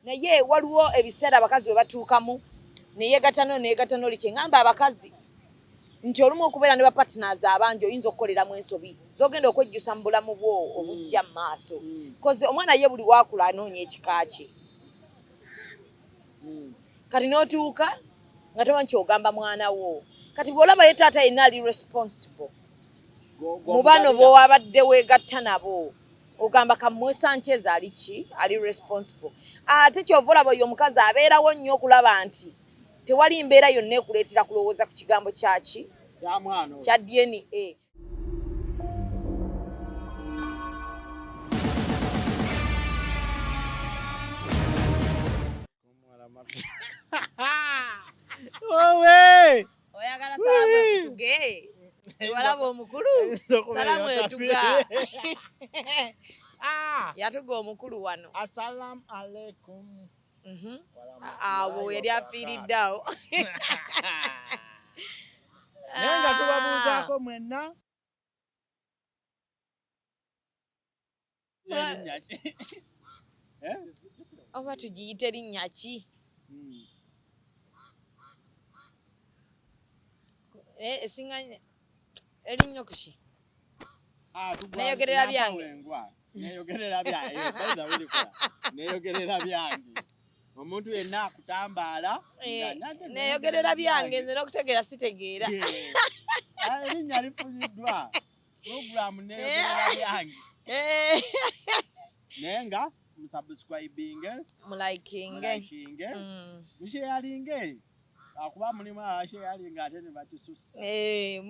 Naye waliwo ebiseera abakazi we batuukamu neyegatta no neyegatta noli. Kyeŋŋamba abakazi nti olumu okubeera ne bapartners abangi oyinza okukoleramu ensobi zogenda okwejjusa mu bulamu bwo obujja mu maaso, 'cause omwana ye buli waakula anoonya ekika kye. Kati n'otuuka nga tomanyi kyogamba mwana wo. Kati bw'olaba ye taata yenna ali responsible mu bano b'owabadde weegatta nabo, ogamba kamuwe Sanchez ali ki, ali responsible. Ate kyova olaba oyo omukazi abeerawo nnyo okulaba nti tewali mbeera yonna ekuleetera kulowooza ku kigambo kyaki kya DNA. Owe! Oyagala salaamu ekutuge, walaba omukulu salaamu etuga. Ah! Yatuga omukulu wano. Assalamu alaikum. Awo yali afiiridde awo. Naye nga tubabuuzaako mwenna. Erinnya ki? Eh? Oba tugiyite linnya ki? Eh, esinga erinnya ku ki? Ah, Neeyogerera byange. Neeyogerera byange. Eh, by the way, likola. Neeyogerera byange. Omuntu yenna akutambaala. Eh, neeyogerera byange, nze n'okutegeera sitegeera. Ah, erinnya lifunyiddwa. Program neeyogerera byange. Naye nga musubscribinge, mulikinge, mulikinge, musharinge. Akuba mulimu abasharinga ate ne bakisussa. Eh,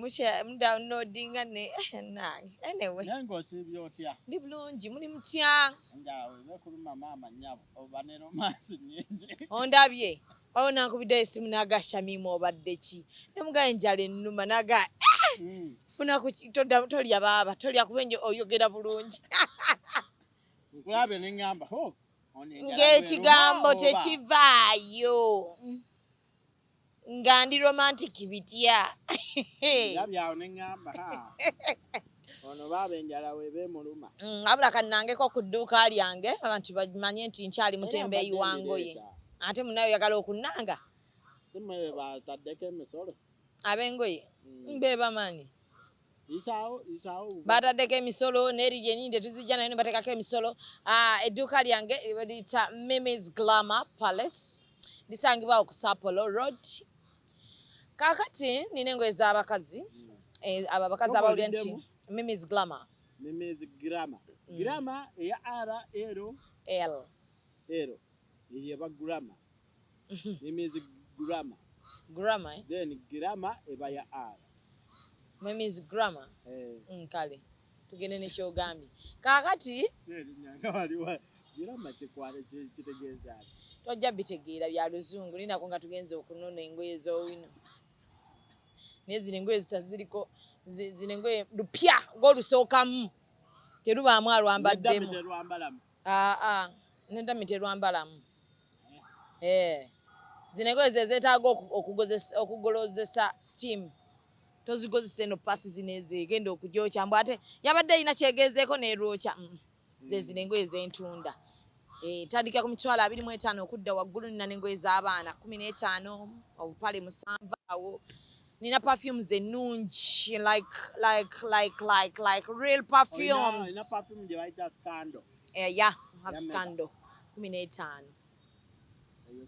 mudownloadinga ne nange. Anyway. Naye ng'osiibye otya? Ndi bulungi, muli mutya? Enjala webekuluma maama nnyabo, oba ne romance nnyingi. Ondabye waliwo nankubiddeyo esimu naga, "Shamimu, obadde ki?" Nemugaa, "Enjala ennuma." Naga, "Funa ku tolya baaba, tolya kuba enjo oyogera bulungi." Nkulabye ne ŋŋamba, "Ho, ono enjala Ng'ekigambo bw'eruma oba?" Tekivaayo nga ndi romantic bitya. Ndabye awo ne ŋŋamba, "Ha, ono baaba enjala webeemuluma." Abula kannangeko ku dduuka lyange abantu bamanye nti nkyali mutembeeyi wa ngoye. Ate munaye oyagala okunnanga. Si mmwe bataddeko emisolo? Ab'engoye mbe bamanyi. Yisaawo, yisaawo obubaka. Bataddeko emisolo n'eri lyennyini tetuzijja nayo ne bateekako emisolo. Ah, edduuka lyange liyita Mimis Glamour Palace, lisangibwawo ku Sapolo Road. Kaakati nina engoye z'abakazi. Eh, abo abakazi Oba abawulira nti oliddemu? Mimis Glamour. Mimis Glamour. Glamour eya R L L. L eyo eba grammar. Mimis Glamour. Grammar, eh? Then grammar eba ya R. Mimis Glamour. Eh. Kale tugende nekyogambye kaakati. Erinnya nga waliwo grammar kikwale kitegeeza ki? Tojja bitegeera, bya luzungu. Linako nga tugenze okunona engoye z'owino, naye zino engoye zisa ziriko zino engoye lupya ng'olusookamu, terubaamu alwambaddemu. Nedda terwambalamu. Aa, nedami terwambalamu. Eh. Zino engoye ze zeetaaga okugolozesa steam, tozigozesa eno pasi zino ezegenda okugyokya mbu ate yabadde erina kyegezeeko nerwokya. Ze zino engoye zentunda. Eh, tandikira ku 25,000 okudda waggulu. Nina n'engoye z'abaana 15, obupale 7 awo. Nina perfumes ennungi, like real perfumes. Olina perfume gye bayita Scandal. Eh, yeah, have Yameka? Scandal 15. Eyo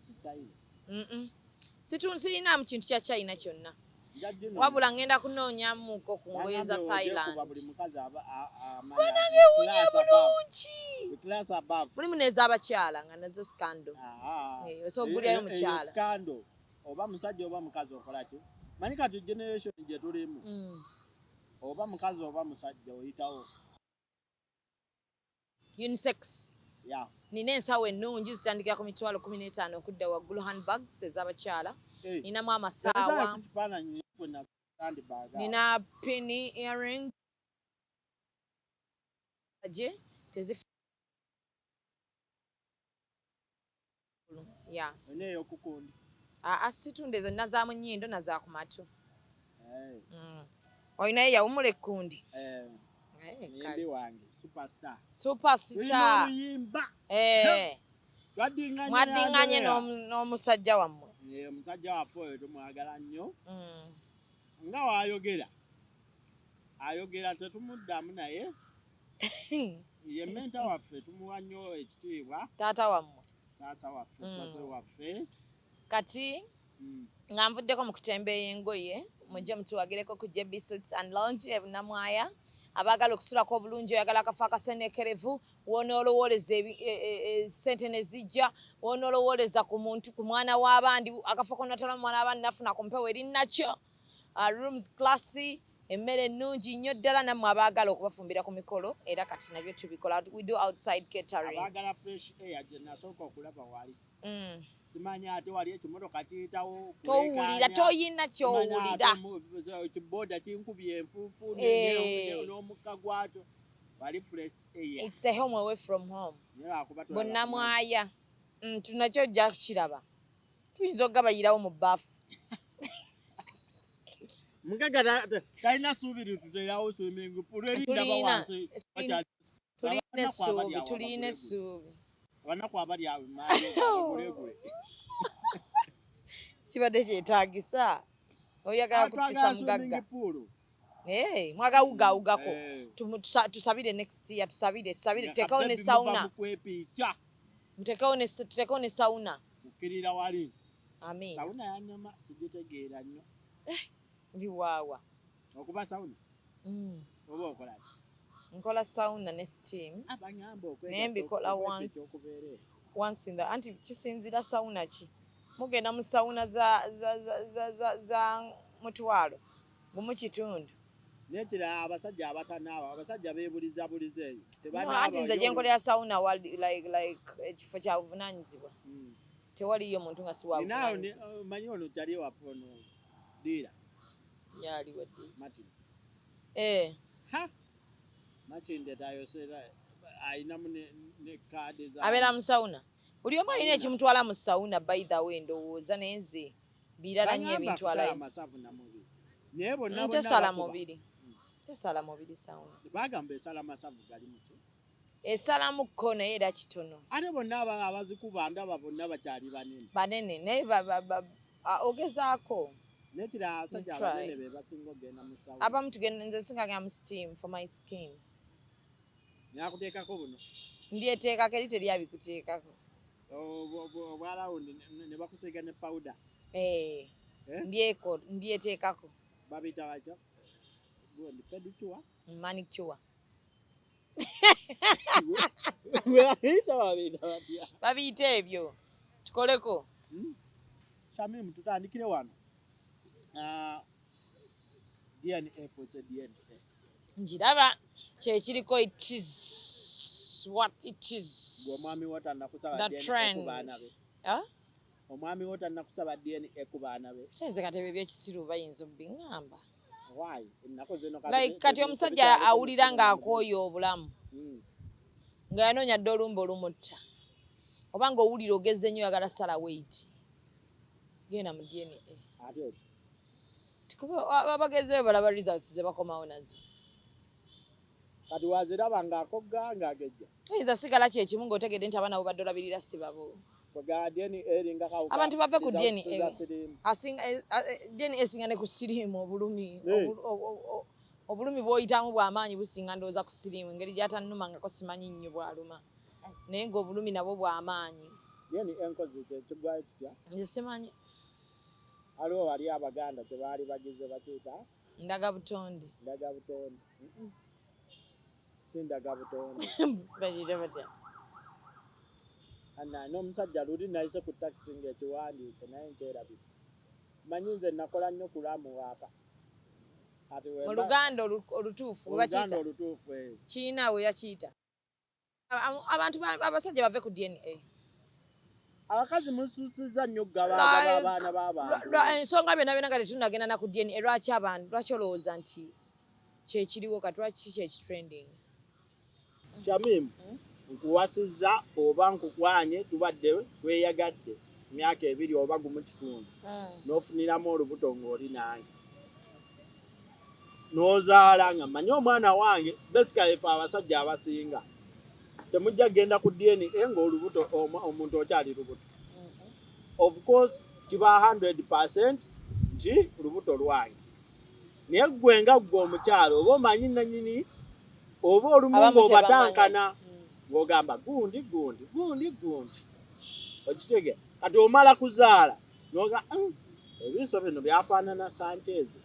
si China? Sirinaamu kintu kya China kyonna. Nja ginoonya. Wabula ngenda kunoonyamuko ku ngoye za Bangambye Thailand. ogyekuba buli mukazi aba amanya Banange, ewunya class above. bulungi. The class above. Mulimu n'ez'abakyala nga nazo Scandal. Ah. Eh, osobola okugulyayo Eyo mukyala. Scandal oba musajja oba mukazi okola ki? Manyi kati generation gye tulimu, oba mukazi oba musajja oyitawo. Unisex. Yeah. Nina ensawo ennungi zitandikira ku 15,000 okudda waggulu, handbags ez'abakyala. Eh, Ninamu Tezaala amasaawa. ku kifaananyi gwe na handbag awo. Nina pini earring gye tezif ya. Olina ey'okukundi? Aa, situnde zonna, za mu nnyindo na za ku matu. Eh, Olinayo yawumula ekkundi? Eh, Eh, muyimbi kale. wange superstar. Tulina Superstar. oluyimba. Eh. Twaddiŋŋanye. Mwaddiŋŋanye. Andrea. N'omusajja wammwe. Eh, omusajja waffe oyo tumwagala nnyo. Nga waayogera ayogera tetumuddamu, naye ye mentor waffe, tumuwa nnyo ekitiibwa. Taata wammwe. Taata waffe, tate waffe. Kati nga nvuddeko mu kutembeeya engoye, mujje mutuwagireko ku JB Suits and Lounge e Bunamwaya. Abaagala okusulako obulungi, oyagala akafo akaseneekerevu, woonoolowooleza sente ne zijja, woonoolowooleza ku muntu, ku mwana w'abandi, akafo konatala mwana w'abandi nafuna ku mpewo eri nakyo. Rooms classy, emmere ennungi nnyo ddala. Nammwe abaagala okubafumbira ku mikolo, era kati nabyo tubikola, we do outside catering. Abaagala fresh air, gye nasooka okulaba wali. Simanyi ate wali ekimotoka kiyitawo. Towulira, toyina kyowulira. Kiboda kinkubye enfuufu n'omukka gwakyo. Wali fresh air. It's a home away from home. Naye lwakuba tolaba. Bonnamwaya, tunakyo ojja kukiraba, tuyinza okugabayirawo mu bbaafu. Mugagga talina ssuubi lituterawo swimming pool eri ndaba Tulina. wansi. Tulina Abanaku abali essuubi, awo tulina abagulegule. essuubi. Abanaku abali awo abagulegule. Kibadde kyetaagisa oyagala kutisa mugagga. Pool. Eh, mwagawugawugako. Eh. Tusabire next year, tusabire, tusabire, tutekewo ne sauna. Mukwepiica. Tutekewo ne sauna. Kukkirira wali. Amin. Sauna yanyama sigitegeera nnyo. Ndi waawa. Okuba sauna oba okolaki? Nkola sauna ne steam. Abangamba Naye mbikola okubeera once in the, anti kisinzira sauna ki. Mugenda mu sauna za 1.5 million. Nekira abasajja abatanaaba, abasajja beebuliza buliza eyo. No, anti nze gye nkolera sauna wali like ekifo kya buvunaanyizibwa. Tewaliyo muntu nga si wa Ninaayo. buvunaanyizibwa. Manyi ono kyali waffe ono diira. Yali wadde. Martin. Eh. Ha, Makinde tayosera, ayinamu ne kaadi za Abeera mu sauna. Buli omu alina Sauna. ekimutwala mu sauna, by the way, ndowooza naye nze birala nnyo Bangamba ebintwalayo. kusala amasavu na mubiri, naye bonna bonna Tesala bakuba. mubiri, tesala mubiri sauna. Bagamba esala amasavu gali muki. Esalamukko naye era kitono. Ate bonna abazikuba ndaba bonna bakyali banene. Banene, naye ogezaako. Nekira abasajja Try. abanene be basinga okugenda mu sauna. Abamu tugenda, nze singagenda mu steam for my skin. Nakuteekako buno. Mbyeteekako, eri teryabikuteekako. Obwa round ne bakusiiga ne powder. Eh, Eh? Mbyeteekako. Babiyita batya gundi, pedicure? Manicure. Babiyita batya? Babiyita ebyo tukoleko. Shamim, tutandikire wano. Ah, DNA for DNA. Njiraba kyekiriko, it is what it is. Gwe omwami wo tannakusaba The DNA trend. ku baana be? Ah? Omwami wo tannakusaba DNA ku baana be? Kiyinza kati ebyo ebyekisiru bayinza obiŋŋamba. Why? Ennaku zino Like kati omusajja tebikyali awulira ku ng'akooye obulamu, nga yanoonya dde olumba olumutta, oba ng'owulira ogezze nnyo, oyagala sala weight, genda mu DNA. Ate otyo. Tikuba abagezeyo balaba results ze bakomawo nazo. Kati waziraba ng'akogga ng'agejja. Toyinza sigala kyekimu ng'otegedde nti abaana bobadde olabirira si babo. Kwega DNA eringa kawuka. Abantu bave ku results DNA. za siriimu. Asinga DNA esinga ne ku siriimu obulumi. Eh. Obulumi bw'oyitamu bw'amaanyi businga ndowooza ku siriimu, engeri gy'atannumangako simanyi nnyo bw'aluma, naye ng'obulumi nabwo bw'amaanyi. DNA enkozi kigwayo kitya? Nze simanyi. Waliwo wali Abaganda kye baali bagize bakiyita Ndaga butonde. Ndaga butonde. Si ndaga butonde. Bagiyita batya? Anna n'omusajja luli nayise ku takisi ng'ekiwandiise, naye nkyerabidde. Manyi nze nakola nnyo ku lwamu waaka. Kati Mu Luganda olutuufu bwe Oluganda bakiyita? olutuufu, eh. Kiina we yakiyita. Abantu abasajja bave ku DNA. Abakazi mususiza nnyo okugabagaba abaana b'abantu. Ensonga byonna byonna nga tetunagenda na ku DNA, lwaki abantu, lwaki olowooza nti kyekiriwo kati, lwaki kyekitrending? Shamim, nkuwasizza oba nkukwanye, tubadde tweyagadde myaka 2 oba 1.5, n'ofuniramu olubuto ng'oli nange, n'ozaala nga mmanyi omwana wange. Basically, ffe abasajja abasinga Temujja kugenda ku DNA ng'olubuto omuntu okyali lubuto. Of course kiba 100% nti lubuto lwange, naye ggwe nga ggwe omukyalo oba omanyi nanyini, oba olumu Abamu ng'obatankana, tebamanyi. ng'ogamba gundi gundi gundi gundi, okitegeera? Kati omala kuzaala noga, ebiiso bino byafaanana Sanchez,"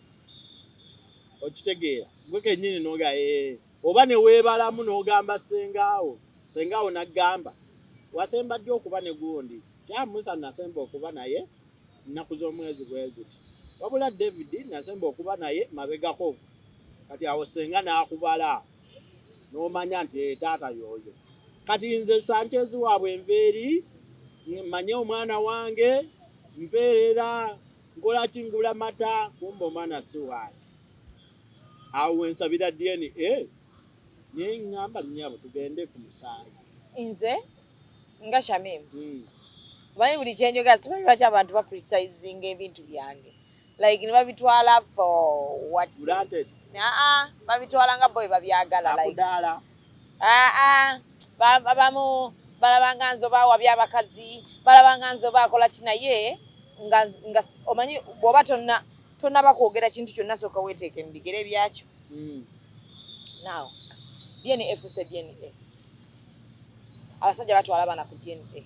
okitegeera? Gwe kennyini noga, "Eh." Oba ne weebalamu n'ogamba sengaawo, sengaawo n'aggamba, "Wasemba ddi okuba ne gundi?" Tya Musa nasemba okuba naye nnaku z'omwezi bwe ziti, wabula David nasemba okuba naye mabegako. Kati awo senga n'akubala n'omanya nti, "Eh, taata y'oyo." Kati nze Sanchez waabwe nva eri manye omwana wange, mpeerera, nkola ki, ngula mata, kumba omwana si wange. Awo wensabira DNA, naye ŋŋamba, nnyabo, tugende ku musaayi. Nze nga Shamim, omanyi buli kyenjogera, simanyi lwaki abantu bacriticinga ebintu byange, like ne babitwala for what? Granted. Aa, babitwala nga bo bwe babyagala, like Akudaala. Aa, abamu balabanga nze oba awabya abakazi, balabanga nze oba akola ki, naye nga omanyi bw'oba tonnaba kwogera kintu kyonna, sooka weeteeke mu bigere byakyo. Now DNA efuuse DNA. Abasajja batwala abaana ku DNA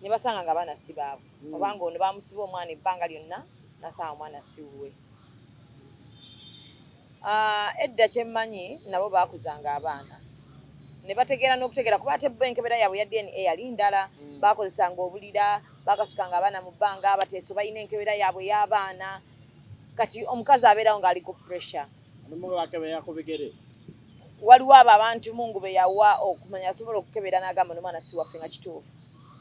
ne basanga nga abaana si baabwe. Obanga ono bamusiba omwana ebbanga lyonna, nasanga omwana si wuwe. Ah, edda kyemmanyi nabo baakuzanga abaana ne bategeera n'okutegeera, kuba ate bo enkebera yaabwe ya DNA yali ndala. Bakozesanga obulira, bakasukanga abaana mu bbanga. Abateeso balina enkebera yaabwe y'abaana. Kati omukazi abeerawo ng'ali ku pressure. Olumu bakebera ku bigere. Waliwo abo abantu Mungu be yawa okumanya, asobola okukebera n'agamba n'omwana si waffe, nga kituufu.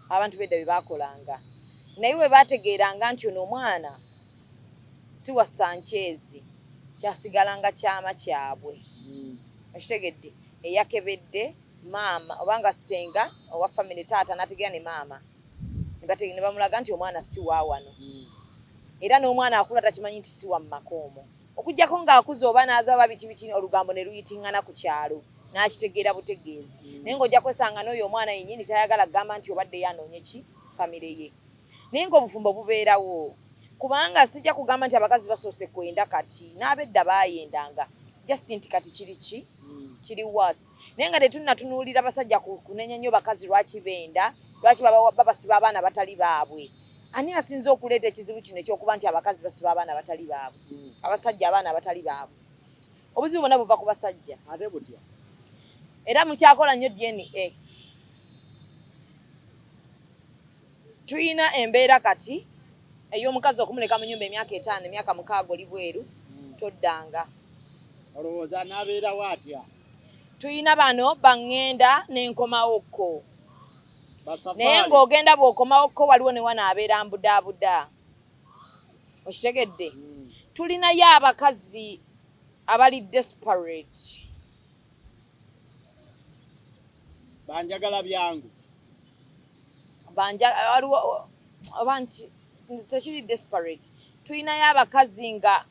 Abantu bedda bye baakolanga, naye bwe baategeeranga nti ono omwana si wa Sanchez, kyasigalanga kyama kyabwe. Okitegedde? Eyakebedde maama obanga ssenga owa family, taata n'ategeera ne maama, ne bamulaga nti omwana si wa wano. Era n'omwana akula takimanyi nti si wa mu maka omwo, okugjako ng'akuze oba n'azaaba biki biki, olugambo ne luyitiŋŋana ku kyalo n'akitegeera butegeezi. Naye ng'ojja kwesanga n'oyo omwana yennyini tayagala kugamba nti obadde yanoonye ki famire ye, naye ng'obufumbo bubeerawo, kubanga sijja kugamba nti abakazi basoose kwenda kati, n'abedda baayendanga, just nti kati kiri ki? Kiri worse. Naye nga tetunnatunuulira basajja kunenya nnyo bakazi lwaki benda, lwaki babasiba abaana batali baabwe. Ani asinze okuleeta ekizibu kino ekyokuba nti abakazi basiba abaana batali baabwe? Abasajja abaana abatali baabwe. Obuzibu bwonna buva ku basajja. Ate butya? Era mukyakola nnyo DNA. Tuyina embeera kati ey'omukazi okumuleka mu nyumba emyaka 5, emyaka 6, oli bweru, toddanga. Olowooza n'abeerawo atya? Tuyina bano baŋŋenda n'enkomawokko, Basafaari. Naye ng'ogenda bw'okomawokko, waliwo ne wano abeera mbudaabuda, okitegedde? Tulinayo abakazi abali desperate. Banjagala byangu. Banja waliwo oba nti tekiri desperate. Tulinayo abakazi nga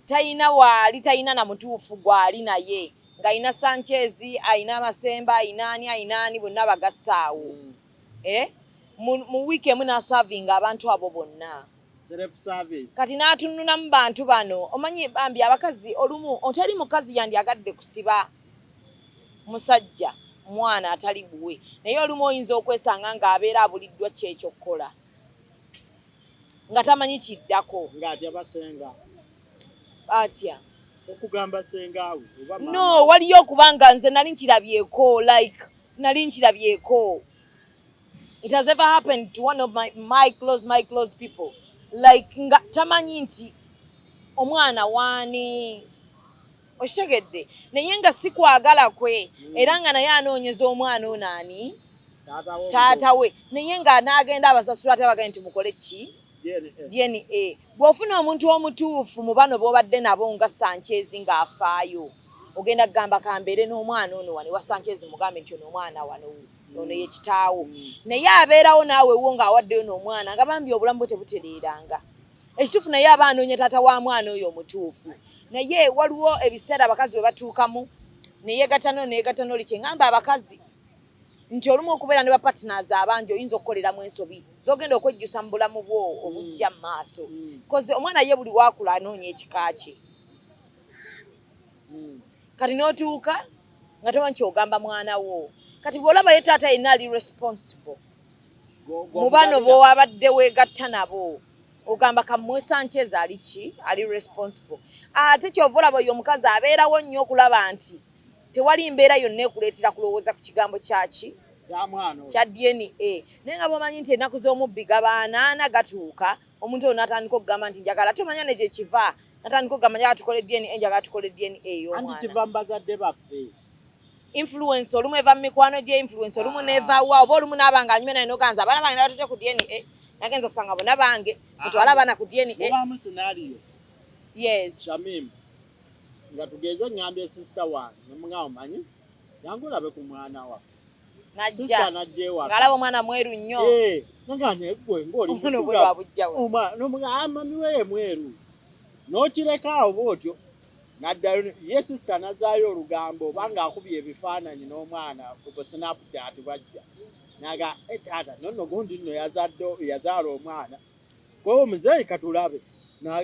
talina waali, talina na mutuufu gwali, naye ng'alina Sanchez, ayina amasemba, ayina ani, ayina ani, bonna bagassaawo. Eh? Mu wiiki emu n'aservinga abantu abo bonna. Self service. Kati n'atununamu bantu bano. Omanyi bambi abakazi olumu oteri mukazi yandyagadde kusiba musajja mwana atali buwe, naye olumu oyinza okwesanga ng'abeera abuliddwa ki ekyokukola, nga tamanyi kiddako. Ng'atya basenga. Atya? Okugamba sengaawe oba maama. No, waliyo okubanga nze nali nkirabyeko, like nali nkirabyeko. It has ever happened to one of my close people, like nga tamanyi nti omwana waani, okitegedde? Naye nga si kwagala kwe, era nga naye anoonyeza omwana ono ani? Taata we. Taata we. Naye nga n'agenda abasasula, ate abagambye nti mukole ki? DNA. DNA. Bw'ofuna omuntu omutuufu mu bano b'obadde nabo nga Sanchez ng'afaayo, ogenda kugamba kambeere n'omwana ono wano ewa Sanchez, mugambe nti ono omwana wano, ono ye kitaawo. Naye abeerawo naawe wo ng'awaddeyo n'omwana, nga bambi obulamu bwe tebutereeranga. Ekituufu naye aba anoonya taata wa mwana oyo omutuufu. Naye waliwo ebiseera abakazi we batuukamu neyegatta no neyegatta noli. Kyeŋŋamba abakazi nti olumu okubeera ne bapartners abangi oyinza okukoleramu ensobi zogenda okwejjusa mu bulamu bwo obujja mu maaso. 'Cause omwana ye buli waakula anoonya ekika kye. Kati n'otuuka nga tomanyi kyogamba mwana wo. Kati bw'olaba ye taata yenna ali responsible mu bano b'owabadde weegatta nabo, ogamba kamuwe Sanchez ali ki, ali responsible. Ate kyova olaba oyo omukazi abeerawo nnyo okulaba nti tewali mbeera yonna ekuleetera kulowooza ku kigambo kyaki kya DNA. Naye nga bwomanyi nti ennaku z'omubbi gabaanaana gatuuka, omuntu oyo n'atandika okugamba nti njagala, tomanya ne gye kiva, natandika okugamba njagala tukole DNA, njagala tukole DNA Anti ey'omwana. Kiva mu bazadde baffe. Influence olumu eva mu mikwano gye, influence olumu nevawa, oba olumu naaba nga anyumya naye noganza abaana bange nabatute ku DNA, nagenza okusanga bonna bange, mutwale abaana ku DNA. Mubaamu scenario. Yes. Shamim, nga tugeze ngambye sister wange nemugamba, omanyi, jangu olabe ku mwana waffe. Najja. Sister najja ewaka. Ng'alaba omwana mweru nnyo. Eh, naganye gwe ng'oli Omwana muddugavu. obweru abujjawa. Omwana mami we mweru, n'okireka awo bw'otyo naddayo ye sister nazaayo olugambo oba ng'akubye ebifaananyi n'omwana ku Snapchat, bwajja naga, "Eh, taata nonno gundi nno yazadde, yazaala omwana kwewo muzeeyi, katulabe." Naa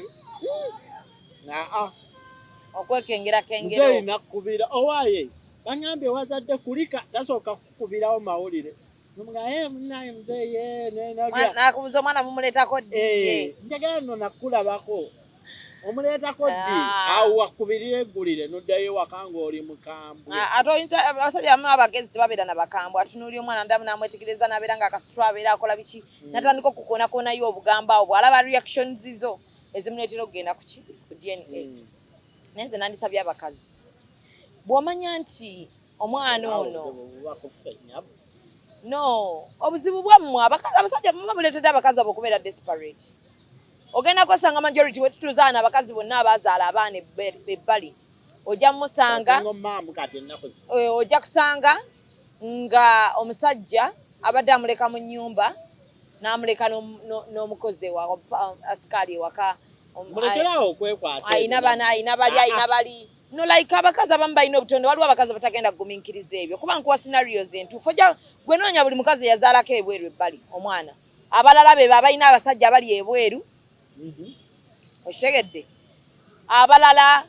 okwekengera kengera. Muzeeyi nakkubira, "Owaaye, baŋŋambye wazadde." Kulika tasooka kukubirawo mawulire. Nomuga, "Eh, munnaye muzeeyi, eh, Nakubuza omwana mumuleetako ddi? Eh, njagala nno nakkulabako, omuleetako ddi?" Ah. Awo wakubirira eggulire n'oddayo ewaka ng'oli mukambwe. Ah, ate abasajja abamu abagezi tebabeera na bakambwe. Atunuulira omwana ndamu n'amwetegereza n'abeera nga akasitwa abeera akola biki, n'atandika okukoonakonayo obugambo awo bw'alaba reactions zo ezimuleetera okugenda kuki, ku DNA. Naye nze nandisabye abakazi, bw'omanya nti omwana Awo ono obuzibu buba ku ffe, nnyabo. No, obuzibu bwammwe abakazi, abasajja muba muleetedde abakazi abo okubeera desperate. Ogenda kwesanga majority wetutuzaana abakazi bonna abazaala abaana ebbali ojja mumusanga Single mom kati ennaku zino. Eh, ojja kusanga nga omusajja abadde amuleka mu nnyumba n'amuleka n'omukozi asikaali ewaka. Mulekeraawo okwekwasa. Ayina ebyo. bana, ayina bali, ayina bali. No, like abakazi abamu balina obutonde. Waliwo abakazi abatagenda kugumiikiriza ebyo, kuba nkuwa scenarios entuufu. Ojja gwe noonya buli mukazi eyazaalako ebweru ebbali omwana, abalala be abalina abasajja abali ebweru. Okitegedde? Abalala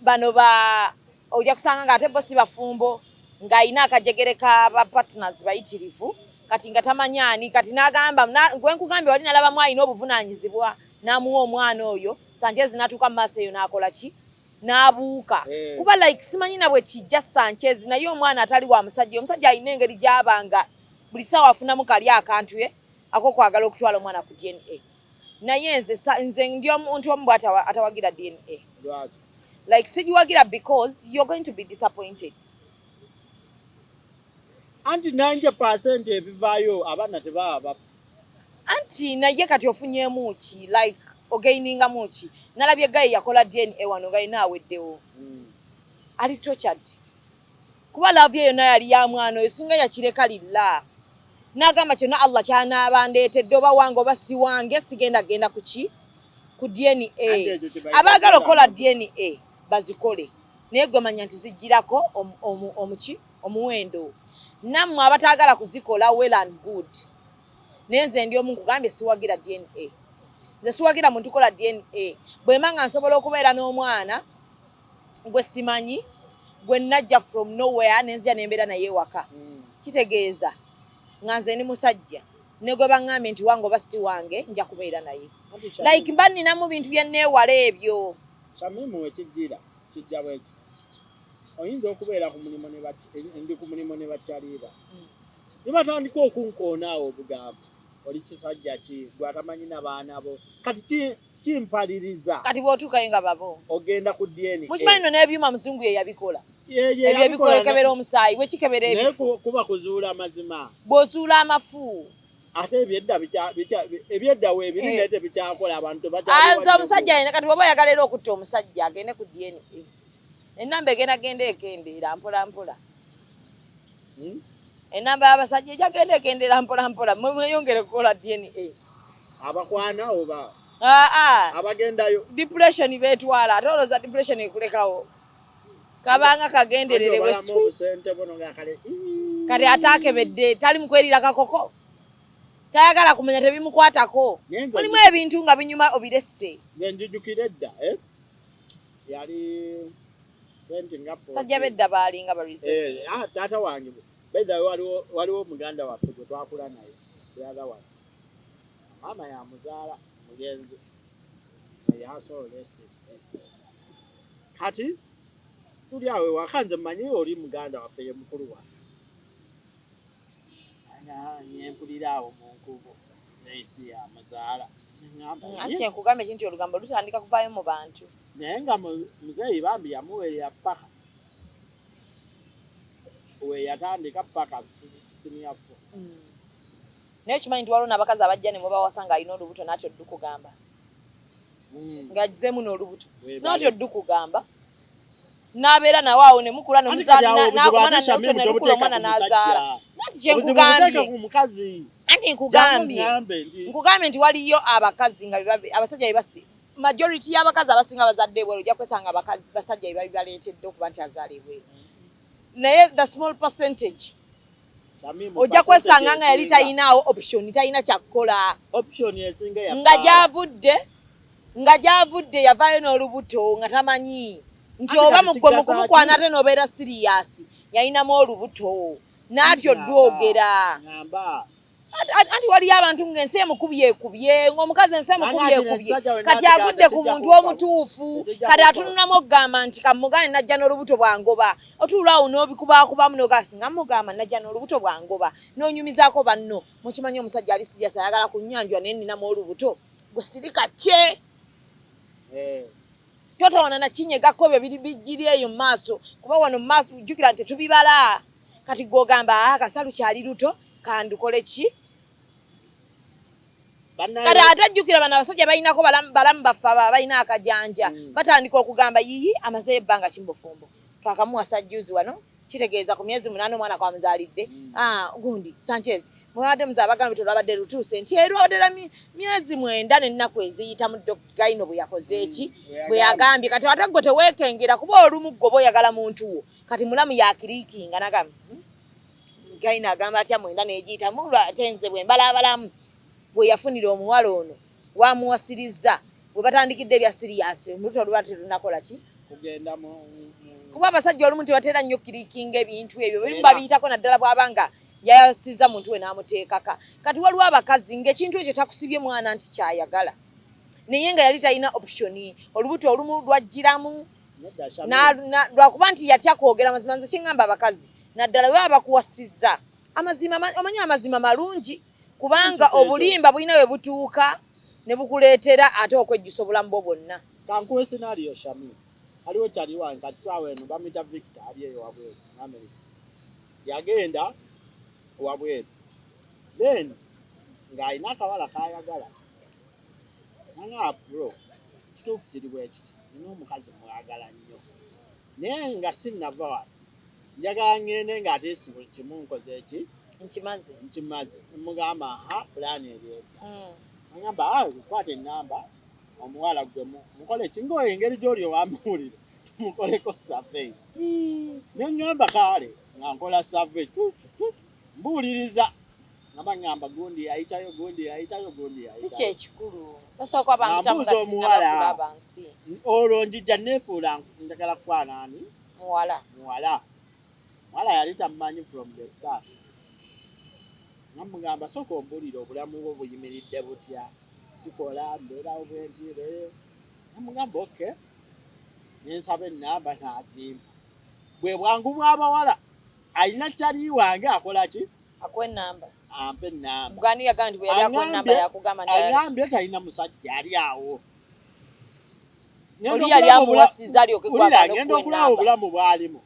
bano ba ojja kusanga nga ate bo si bafumbo, ng'alina akajegere ka ba partners bayitirivu. Kati nga tamanyi ani, kati n'agamba gwe nkugambye wali nalabamu alina obuvunaanyizibwa n'amuwa omwana oyo Sanchez, n'atuuka mu maaso eyo n'akola ki, n'abuuka. Eh. Kuba like simanyi na bwe kijja Sanchez naye omwana atali wa musajja, omusajja alina engeri gy'aba nga buli ssaawa afunamu kali akantu ye ak'okwagala okutwala omwana ku DNA. Naye nze nze ndi omuntu omu bw'ati atawagira DNA. Lwaki? Like sigiwagira because you're going to be disappointed. Anti 90% ebivaayo abaana tebaba bafu. Anti naye kati ofunyeemu ki? Like ogainingamu ki? Nalabye guy yakola DNA wano nga yina aweddewo, ali tortured kuba love ye yonna yali ya mwana oyo. Singa yakireka lilla n'agamba kyonna Allah kyanaaba ndeetedde, oba wange oba si wange, sigenda genda kuki, ku DNA. Anti ekyo kye bayita Abaagala okukola amazima. DNA bazikole, naye gwe manya nti zijjirako omuki omuwendo. Nammwe abataagala kuzikola, well and good, naye nze ndi omu nkugambye siwagira DNA. Nze siwagira muntu kola DNA. Bwemba nga nsobola okubeera n'omwana gwe simanyi, gwe najja from nowhere nenzija nembeera naye ewaka, kitegeeza nga nze ndi musajja ne gwe baŋŋambye nti wange oba si wange, nja kubeera naye. Anti Shamim- Like mba nninamu bintu bye neewala ebyo. Shamimu, wekijjira kijja bwe kiti: oyinza okubeera ku mulimu ne ndi ku mulimu ne bakyaliba ne batandika okunkoona awo obugambo, "Oli kisajja ki gwe atamanyi na baana bo?" Kati kimpaliriza. Kati bw'otuukayo nga babo Ogenda ku DNA. Mukimanyi no n'ebyuma muzungu ye yabikola. Ye Ebyo yabikola. Ebikolekebera omusaayi bwekikebera Naye ebifu. kuba kuzuula amazima. Bw'ozuula amafu. Ate ebyedda ebyedda weebiri. Eh. Naye tebikyakola, abantu Anze omusajja alina kati bw'oba oyagala era okutta omusajja agende ku DNA, enamba egenda genda ekendeera mpola mpola. Enamba y'abasajja ejja genda ekendeera mpola mpola. Mwe mweyongere kukola DNA. Abakwana oba? Aa, Abagendayo. Depression betwala, ate olowooza depression ekulekawo? Kabanga kagenderere. Obalamu Bweswi. Obusente buno nga kale ii. Kati ate akebedde, tali mukwerira kakoko, tayagala kumanya, tebimukwatako. Naye nze Mulimu ebintu nga binyuma, obiresse. Nze njujukira edda, eh? Yali 20 nga 14. Sajja bedda baalinga barize. Eh, ah, taata wange by the way, waliwo muganda waffe gwe twakula naye, brother waffe, maama yamuzaala, mugenzi. May her soul rest in peace. Kati tuli awo ewaka, nze mmanyi oli muganda waffe, ye mukulu waffe. Nempulira awo mu nkubo, nze si yamuzaala. Neŋŋamba, Anti "Ye." kyenkugambye kinti olugambo lutandika kuvaayo mu bantu. Naye nga muzeeyi bambi yamuweerera paka we yatandika paka senior four. Naye okimanyi nti waliwo n'abakazi abajja ne mubawasa ng'alina olubuto, n'atya oddukugamba ng'agizeemu n'olubuto? Weebale. N'atya oddukugamba, n'abeera nawe awo ne mukula ne Anti kati awo obuzibu n'omwana ate Shamim ne lukula tobuteeka omwana ku n'azaala. musajja. Nanti Obuzibu kyenkugambye buteeka ku mukazi. Anti nkugambye Jangu ngambe nti nkugambye nti waliyo abakazi nga abasajja bebasi, majority y'abakazi abasinga bazadde ebweru, ojja kwesanga abakazi basajja bye babibaleetedde okuba nti azaala ebweru, naye the small percentage Shamim, ojja kwesanga nga yali esinga- talinaawo option, talina kyakukola. Option esinga ya Nga gyavudde yavaayo n'olubuto nga tamanyi nti Anti oba kati mugwe kigasa mukumukwana ki? ate n'obeera serious, yalinamu olubuto n'atyo oddwogera. Ngamba Anti waliyo abantu ng'ensi emukubye ekubye, ng'omukazi ensi emukubye Anti kino ekubye, ekisajja we kati nakigaa agudde ku tekijja muntu kunfa. omutuufu. Tekijja Kati kunfa. atununamu okugamba nti kamugane najja n'olubuto bwangoba, otuula awo n'obikubakubamu nogaa singa mugamba najja n'olubuto bwangoba, n'onyumizaako banno, mukimanyi omusajja ali serious ayagala kunnyanjula naye nninamu olubuto, gwe sirika kye. Eh, Totawana nakinyegako ebyo biri bijjiri eyo mu maaso, kuba wano mu maaso jjukira nti tetubibala. Kati gw'ogamba, "Ah, kasalu kyali luto, kandukole ki?" Bannaye- Kati ate ajjukira bano abasajja balinako balamu baffe abo abalina akajanja. Batandika okugamba, yiyi, amazeyo ebbanga ki mu bufumbo? Twakamuwasa juzi wano, kitegeeza ku myezi 8 omwana kwamuzaalidde. Ah, gundi Sanchez mwabadde muze abagambye tolwabadde lutuuse nti erwabadde lwa myezi 9 n'ennaku eziyitamu. Gaino bwe yakoze eki bwe yagambye. Kati ate gwe teweekengera, kuba olumu gwe oba oyagala muntu wo. Kati mulamu yakiriikinga nagamba, Gaino agamba atya 9 n'egiyitamu? Ate nze bwe mbalaabalamu bwe yafunira omuwala ono wamuwasiriza, bwe batandikidde ebya serious, olubuto oluba terunakola ki? Kugenda mu Kuba abasajja olumu tebatera nnyo kirikinga ebintu ebyo, bimu Era. babiyitako, naddala bw'aba nga yayasiza muntu we n'amuteekaka. Kati waliwo abakazi ng'ekintu ekyo takusibye mwana nti kyayagala, naye nga yali talina option, olubuto olumu lwajjiramu. Nedda, Shamim. Lwakuba nti yatya kwogera mazima. Nze kiŋŋamba abakazi, naddala bwe baba bakuwasizza, amazima omanyi amazima malungi, kubanga Ekyo. obulimba bulina bwe butuuka ne bukuleetera ate okwejjusa obulamu bwo bwonna. Kankuwe scenario, Shamim. Aliwo kyali wange, kati saawa eno bamuyita Victor, ali eyo wabweru mu America. Yagenda wabweru, then ng'alina akawala kayagala. Nanga, "Bro, kituufu kiri bwe kiti, nina omukazi mwagala nnyo, naye nga sinnava wano njagala ŋŋende ng'ate si buli kimu nkoze eki?" Nkimaze. Nkimaze. Mugamba, "Ha, pulaani eri etya?" Agamba, "Ah, kwata ennamba omuwala gwe mukole ki ngaoyo engeri gy'oli owamawulire, tumukoleko survey." Ne ŋŋamba, "Kaale." Nga nkola survey, tu, tu, tu, mbuuliriza nga baŋŋamba gundi yayitayo, gundi yayitayo, gundi Si yayitayo. Kyekikulu basobola kuba bampitamu nga Nga mbuuza omuwala. sinnabakulaba nsi. Olwo njijja neefuula njagala kukwana ani? Muwala. Muwala. Muwala yali tammanyi from the start. Nga mugamba, "Sooka ombuulire obulamu bwo buyimiridde butya?" "Sikola, mbeerawo bwenti." Namugamba, "Okay." Nensaba ennamba n'agimpa. Bwe bwangu bw'abawala, alina kyali wange akola ki? Akuwa ennamba. Ampa ennamba. Bwani yagamba nti bwe yali akuwa ennamba yakugamba nti Aŋambye talina musajja ali awo. Oli yali amuwasiza alyoke Wulira, gwagala ngenda okuwa okulaba ennamba. obulamu bw'alimu,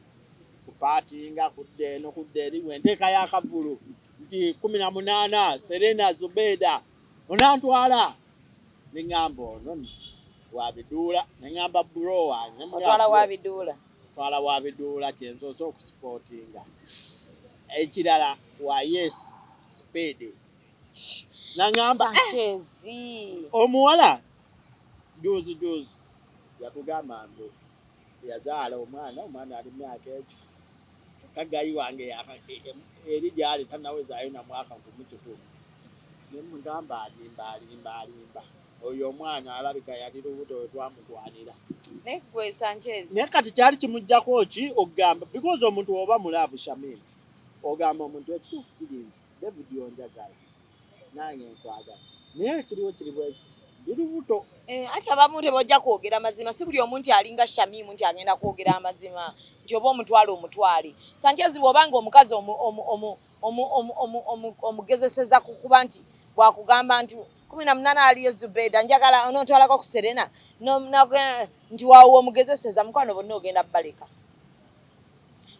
kupaatinga kudda eno kudda eri, enteeka y'akavulu nti 18 Serena Zubeda onantwala. Neŋŋamba, ono nno wabiduula. Neŋŋamba bro wange, ne mugamba, Otwala "Bro, wabiduula. Otwala wabiduula, kyensoose okusupportinga. Ekirala wa yes speed." Naŋŋamba, "Eh, Sanchez. Omuwala Juzi juzi yatugamba mbu yazaala omwana, omwana ali myaka ekyo, kyokka guy wange eri gyali tanawezaayo na mwaka gumu kitundu. Ne mugamba alimba, alimba, alimba. Oyo omwana alabika yali lubuto we twamukwanira. Naye gwe Sanchez. Naye kati kyali kimuggyako ki okugamba? Because omuntu oba mu love, Shamim, ogamba omuntu ekituufu kiri nti David onjagala, nange nkwagala, naye ekiriwo kiri bwe kiti, ndi lubuto. Eh, ati abamu tebajja kwogera mazima. Si buli omu nti alinga Shamimu nti agenda kwogera amazima nti oba omutwale omutwale. Sanchez, bw'obanga omukazi omugezeseza kukuba nti bwakugamba nti 18 aliyo Zubeda, njagala onontwalako ku Serena, nti wawo omugezeseza mukwano, bonna ogenda baleka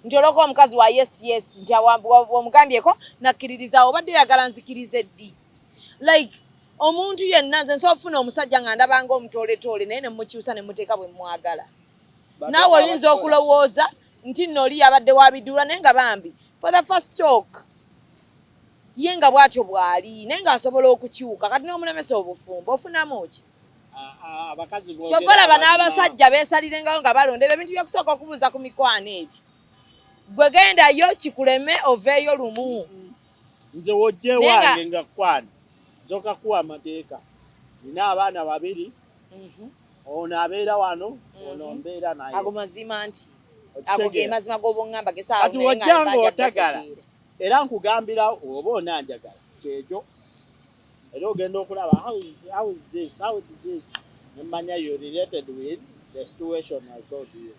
nti olwokuba omukazi wa yes yes nti omugambyeko nakkiririza obadde yagala nzikirize ddi. Like omuntu yenna, nze nsobola okufuna omusajja nga ndabanga omutooletoole, naye nemukyusa nemuteeka bwe mwagala. Naawe oyinza okulowooza nti nno oli yabadde wabiduula, naye nga bambi for the first talk ye nga bw'atyo bw'ali, naye ng'asobola okukyuka. Kati n'omulemesa obufumbo, ofunamu ki? Abakazi Kyova olaba n'abasajja beesalirengawo nga balonda ebyo ebintu byokusooka okubuuza ku mikwano ebyo. Gwe gendayo kikuleme, oveeyo lumu. Nze wojja Naye nga- ewange nga kwana, nzoka kuwa amateeka. Nina abaana babiri, ono abeera wano, ono mbeera naye. Ago mazima nti ago ge Okitegeera? mazima g'obuŋŋamba. Kati wojja ng'otagala, era nkugambira oba onanjagala kyekyo, era ogenda okulaba how is this, how is this, nemanya you related with the situation I told you,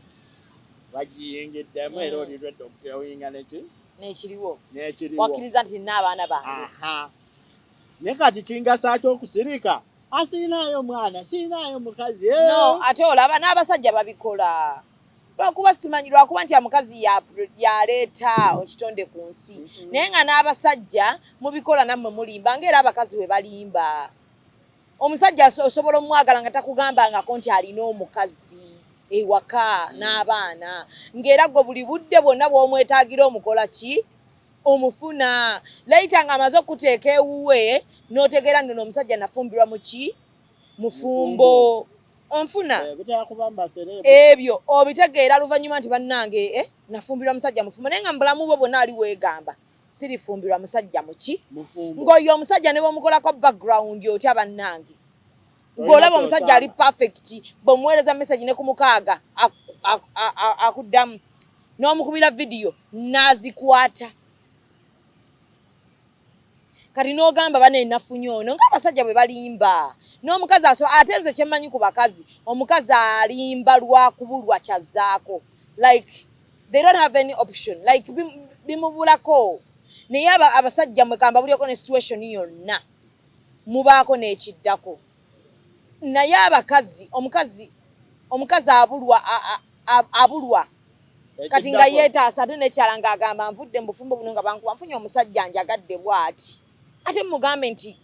bagiyingiddemu era oli ready okuyinga neki. N'ekiriwo. N'ekiriwo. Wakkiriza nti nina abaana bange. Aha. Naye kati kingasa ki okusirika? Asiinaayo mwana, siinaayo mukazi, eh. No, ate olaba n'abasajja babikola lwakuba simanyi, lwakuba nti omukazi yaleeta ekitonde ku nsi, naye nga n'abasajja mubikola nammwe, mulimba ngaera abakazi bwe balimba. Omusajja osobola omwagala nga takugambangako nti alina omukazi ewaka n'abaana, ng'era gwe buli budde bwonna bw'omwetaagira omukola ki, omufuna. Later ng'amaze okuteeka ewuwe n'otegeera nno n'omusajja nafumbirwa mu ki, mufumbo, onfuna? Eh, bitera kuba mbaserebu. Ebyo obitegeera luvannyuma nti bannange, nafumbirwa musajja mufumbo, naye nga mu bulamu bwo bwonna ali weegamba sirifumbirwa musajja muki? Mufumbo. Ng'oyo omusajja ne bwomukolako background otya, bannange, ng'olaba omusajja ali perfect, bw'omuweereza message ne ku 6 akuddamu, n'omukubira vidiyo n'azikwata. Kati n'ogamba bane nafunye ono. Ng'abasajja bwe balimba n'omukazi aso. Ate nze kyemmanyi ku bakazi, omukazi alimba lwakubulwa kyazzaako, like they don't have any option, like bimubulako. Naye abasajja mwe kamba bulyako ne situation yonna mubaako n'ekiddako, naye abakazi, omukazi abulwa abulwa kati nga Ekiddako. yeetaasa. Ate nekyala ng'agamba nvudde mu bufumbo buno nga bankuba, nfunye omusajja njagadde bw'ati, ate mugambe nti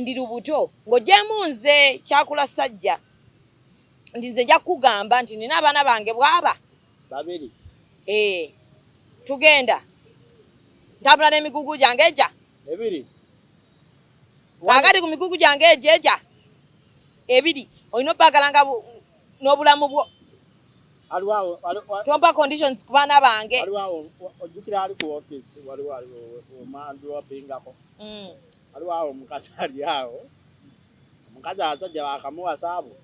ndi lubuto, ng'ogyemu nze kyakula sajja nti nze nja kukugamba nti nina abaana bange bw'aba Babiri. Eh, tugenda ntambula n'emigugu gyange egya Ebiri. Kaakati ku migugu gyange egyo egya ebiri, olina obbagalanga n'obulamu bwo. Aliwo awo Tompa conditions ku baana bange. Waliwo awo, ojjukira ali ku office, waliwo aliwo omandropingako. Waliwo awo omukazi ali awo, omukazi abasajja bakamuwasa abo,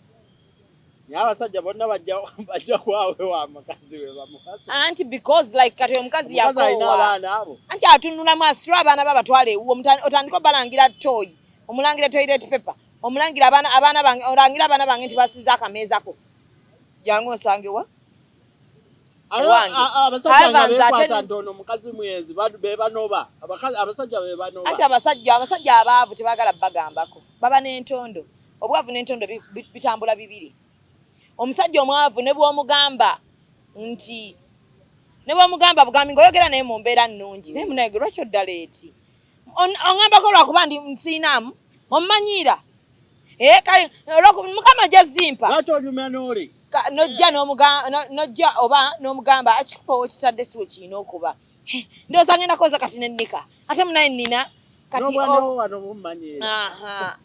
naye abasajja bonna bajja kwawe wa mukazi we bamuwasa. Anti because like kati omukazi Omukazi alina yakoowa. abaana abo. Anti atunulamu asitula abaana be abatwala ewuwo, otandika obalangira toyi, omulangira toilet paper, omulangira abaana bange, olangira abaana bange nti basize akameeza ko, jangu onsangewa ewange. Abasajja nga However, nze ate beekwasa nti ono mukazi mwezi, bebanoba. Abasajja bebanoba. Anti abasajja abaavu tebaagala bagambako, baba n'entondo. Obwavu n'entondo bitambula bibiri. Omusajja omwavu ne bw'omugamba nti, ne bw'omugamba bugambi ng'oyogera naye mu mbeera nnungi, naye munaye gwe lwaki oddala eti oŋŋambako lwakuba ndi nsiinaamu ommanyiira. Eh, kale, Mukama jazimpa. Lwaki onyumya n'oli? Nojja nojja oba n'omugamba ekikopo wekitadde si we kirina okuba. Ndowooza ngenda koza kati nennika ate munaye nnina kati N'obwana wo wano bummanyiira. Aha.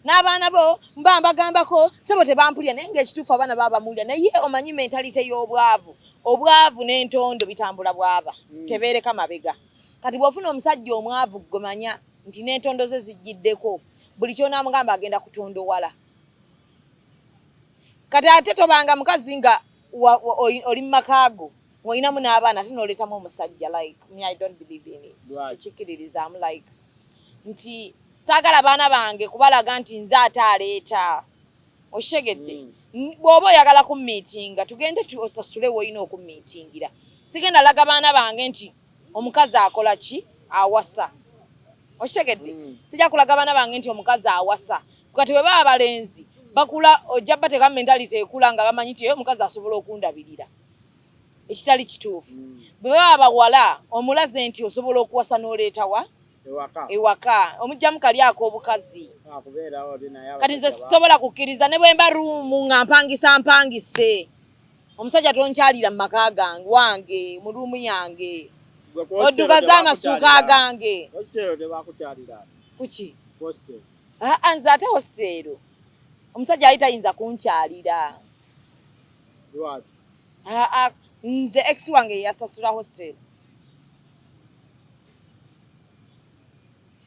N'abaana bo mba mbagambako, sebo tebampulira, naye ng'ekituufu abaana baba bamuwulira. Naye omanyi mentality y'obwavu, obwavu n'entondo bitambula bwaba tebeereka mabega. Kati bw'ofuna omusajja omwavu, gwe manya nti n'entondo ze zijjiddeko, buli ky'onaamugamba agenda kutondowala. Kati ate tobanga mukazi nga oli mu maka go ng'olinamu n'abaana, ate n'oleetamu omusajja. Like me, I don't believe in it. Sikikkiririzaamu, like nti saagala baana bange kubalaga nti nze ate aleeta. Okitegedde? Bw'oba oyagala kummiitinga, tugende osasule w'olina okummiitingira. Sigenda laga baana bange nti omukazi akola ki, awasa. Okitegedde? Sijja kulaga baana bange nti omukazi awasa. Kati bwe baba abalenzi bakula, ojja bateekamu mentality ekula nga bamanyi nti omukazi asobola okundabirira, ekitali kituufu. Bwe baba bawala, omulaze nti osobola okuwasa n'oleetawa ewaka. Ewaka omugjamu kali ak'obukazi. Akubeerawo oli naye. Kati nze abasajja sisobola kukkiriza ne bwe mba room nga mpangisa mpangise, omusajja tonkyalira mu maka gange, wange, mu room yange. Gwe ku hostel Oddugaze amasuuka tebakukyalira. gange. Hostel tebakukyalira? Kuki? Hostel. Aa, nze ate hostel omusajja ali tayinza kunkyalira. Lwaki? Aa, nze ex wange yasasula hostel.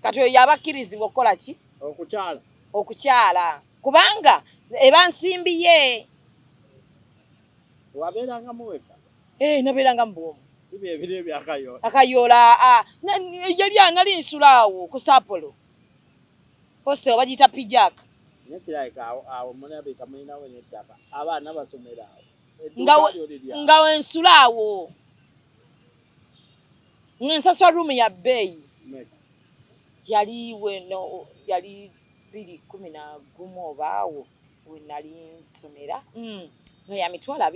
Kati oyo yaba akkirizibwa okukola ki? Okukyala. Okukyala, kubanga eba nsimbi ye. Wabeeranga muweka? Eh, nabeeranga mu bwomu. Si byebiro ebyakayoola? Akayoola, aa, yali nali nsula awo ku Sapporo hostel, bagiyita Pijak. Naye kirabika awo mulabika mulinawo n'ettaka, abaana basomera awo. Nga Edduuka lyo liri awo. Nga wensula awo nga nsasula room ya bbeeyi. Mmeka? Yali weno, yali 2011 obaawo we nali nsomera, nga ya 25,000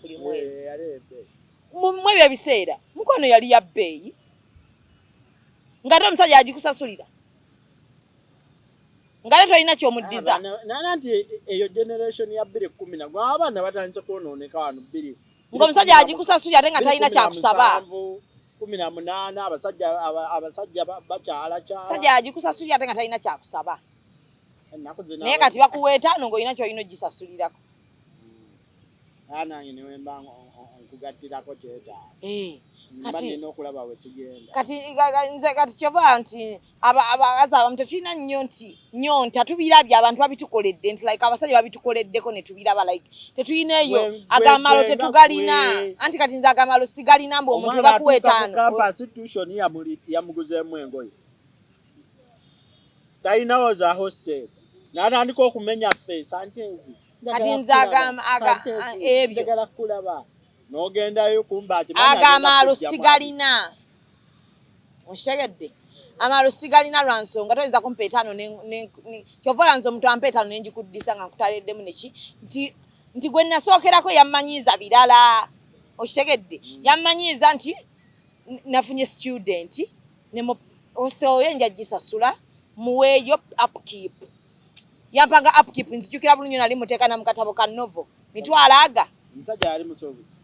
buli mwezi. Eh, yali ebbeeyi. Mu ebyo ebiseera, mukwano, yali ya bbeeyi, ng'ate omusajja agikusasulira, ng'ate tolina kyomuddiza. Nana nti eyo generation ya 2010 na gwe abaana batandise kwonooneka wano bbiri Ng'omusajja agikusasulira ate nga talina kyakusaba. 18, abasajja abasajja bakyala kyala. Omusajja agikusasulira ate nga talina kyakusaba. Ennaku zino Naye kati bakuwa etaano ng'olina kyolina ogisasulirako. Nange newemba nkugattirako kyetaago, Eh, mba kati nina okulaba we kigenda. Kati nze kati kyova nti abakazi abamu tetulina nnyo nti nnyo nti atubirabye, abantu babitukoledde, nti like abasajja babitukoleddeko ne tubiraba, like tetulina eyo agamalo gwe nga tetugalina. gwe. Anti kati nze agamalo sigalina mbu omuntu Omwana bakuwa atuuka ku etaano. campus, tuition yamuguzeemu engoye, talinawo za hostel, n'atandika okumenya ffe, Sanchez. Kati nze ebyo. Njagala kulaba n'ogendayo kumba akimanyi agenda Agamalo kujjamu. sigalina, okitegedde? Amalo sigalina lwa nsonga toyinza kumpa etaano kyova ola nze omuntu ampa etaano nenjikuddisa nga nkutaleddemu neki nti gwe nasookerako yammanyiiza birala. Okitegedde? Yammanyiiza nti nafunye student ne hostel ye nja gisasula, muweeyo upkeep. Yampanga upkeep, nzijukira bulungi, nali muteeka na mu katabo ka novel, mitwalo aga Omusajja yali musuubuzi?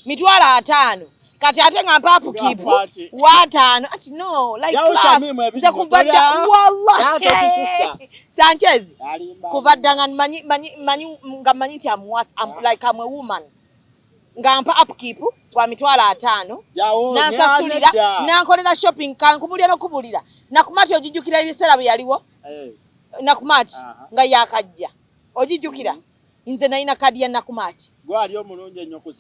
50,000. Kati ate nga mpa upkeep Ng'afa ki? wataano ati no, like Yawo class Shamimu ebintu nze kuva dda Ya, tokisussa. Wallahi Sanchez, Alimba. kuva dda nga manyi nga manyi nti I'm what I'm, like I'm a woman, nga mpa upkeep gwa 50,000. Jawo, Nansasulira, nedda. nankolera shopping. Kankubulira n'okubulira, Nakumatt ogijjukira ebiseera bwe yaliwo? Eh, Nakumatt Aha. nga yakajja, ogijjukira? Nze nalina kadi ya Nakumatt. Gwali omulungi ennyo ku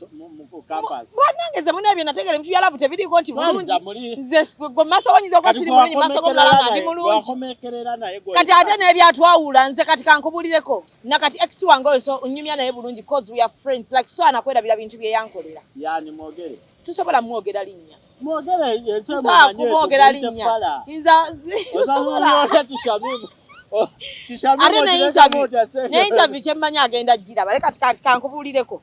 campus. Bwanange nze munebyo nategera ebintu bya love tebiriiko nti Twaliza bulungi. muli. Nze gwe maaso go nyinza okuba Kati siri mulungi, maaso g'omulala nga ndi mulungi. Gwakomekerera naye gwe. Kati ate n'ebyatwawula, nze kati kankubulireko, nakati ex wange oyo so nyumya naye bulungi cause we are friends, like so anakwerabira bintu bye yankolera. Yani mwogere. Sisobola mwogera linnya. Mwogere ensi Sisobola emumanye, kumwogera tumuyite linnya. fala. Nze sisobola. Otya Kishamimu? Oh, Kishamimu Ate ne okirekamu interview otya sente? Ne interview kyemmanyi agenda giraba. Leka kati kankubuulireko,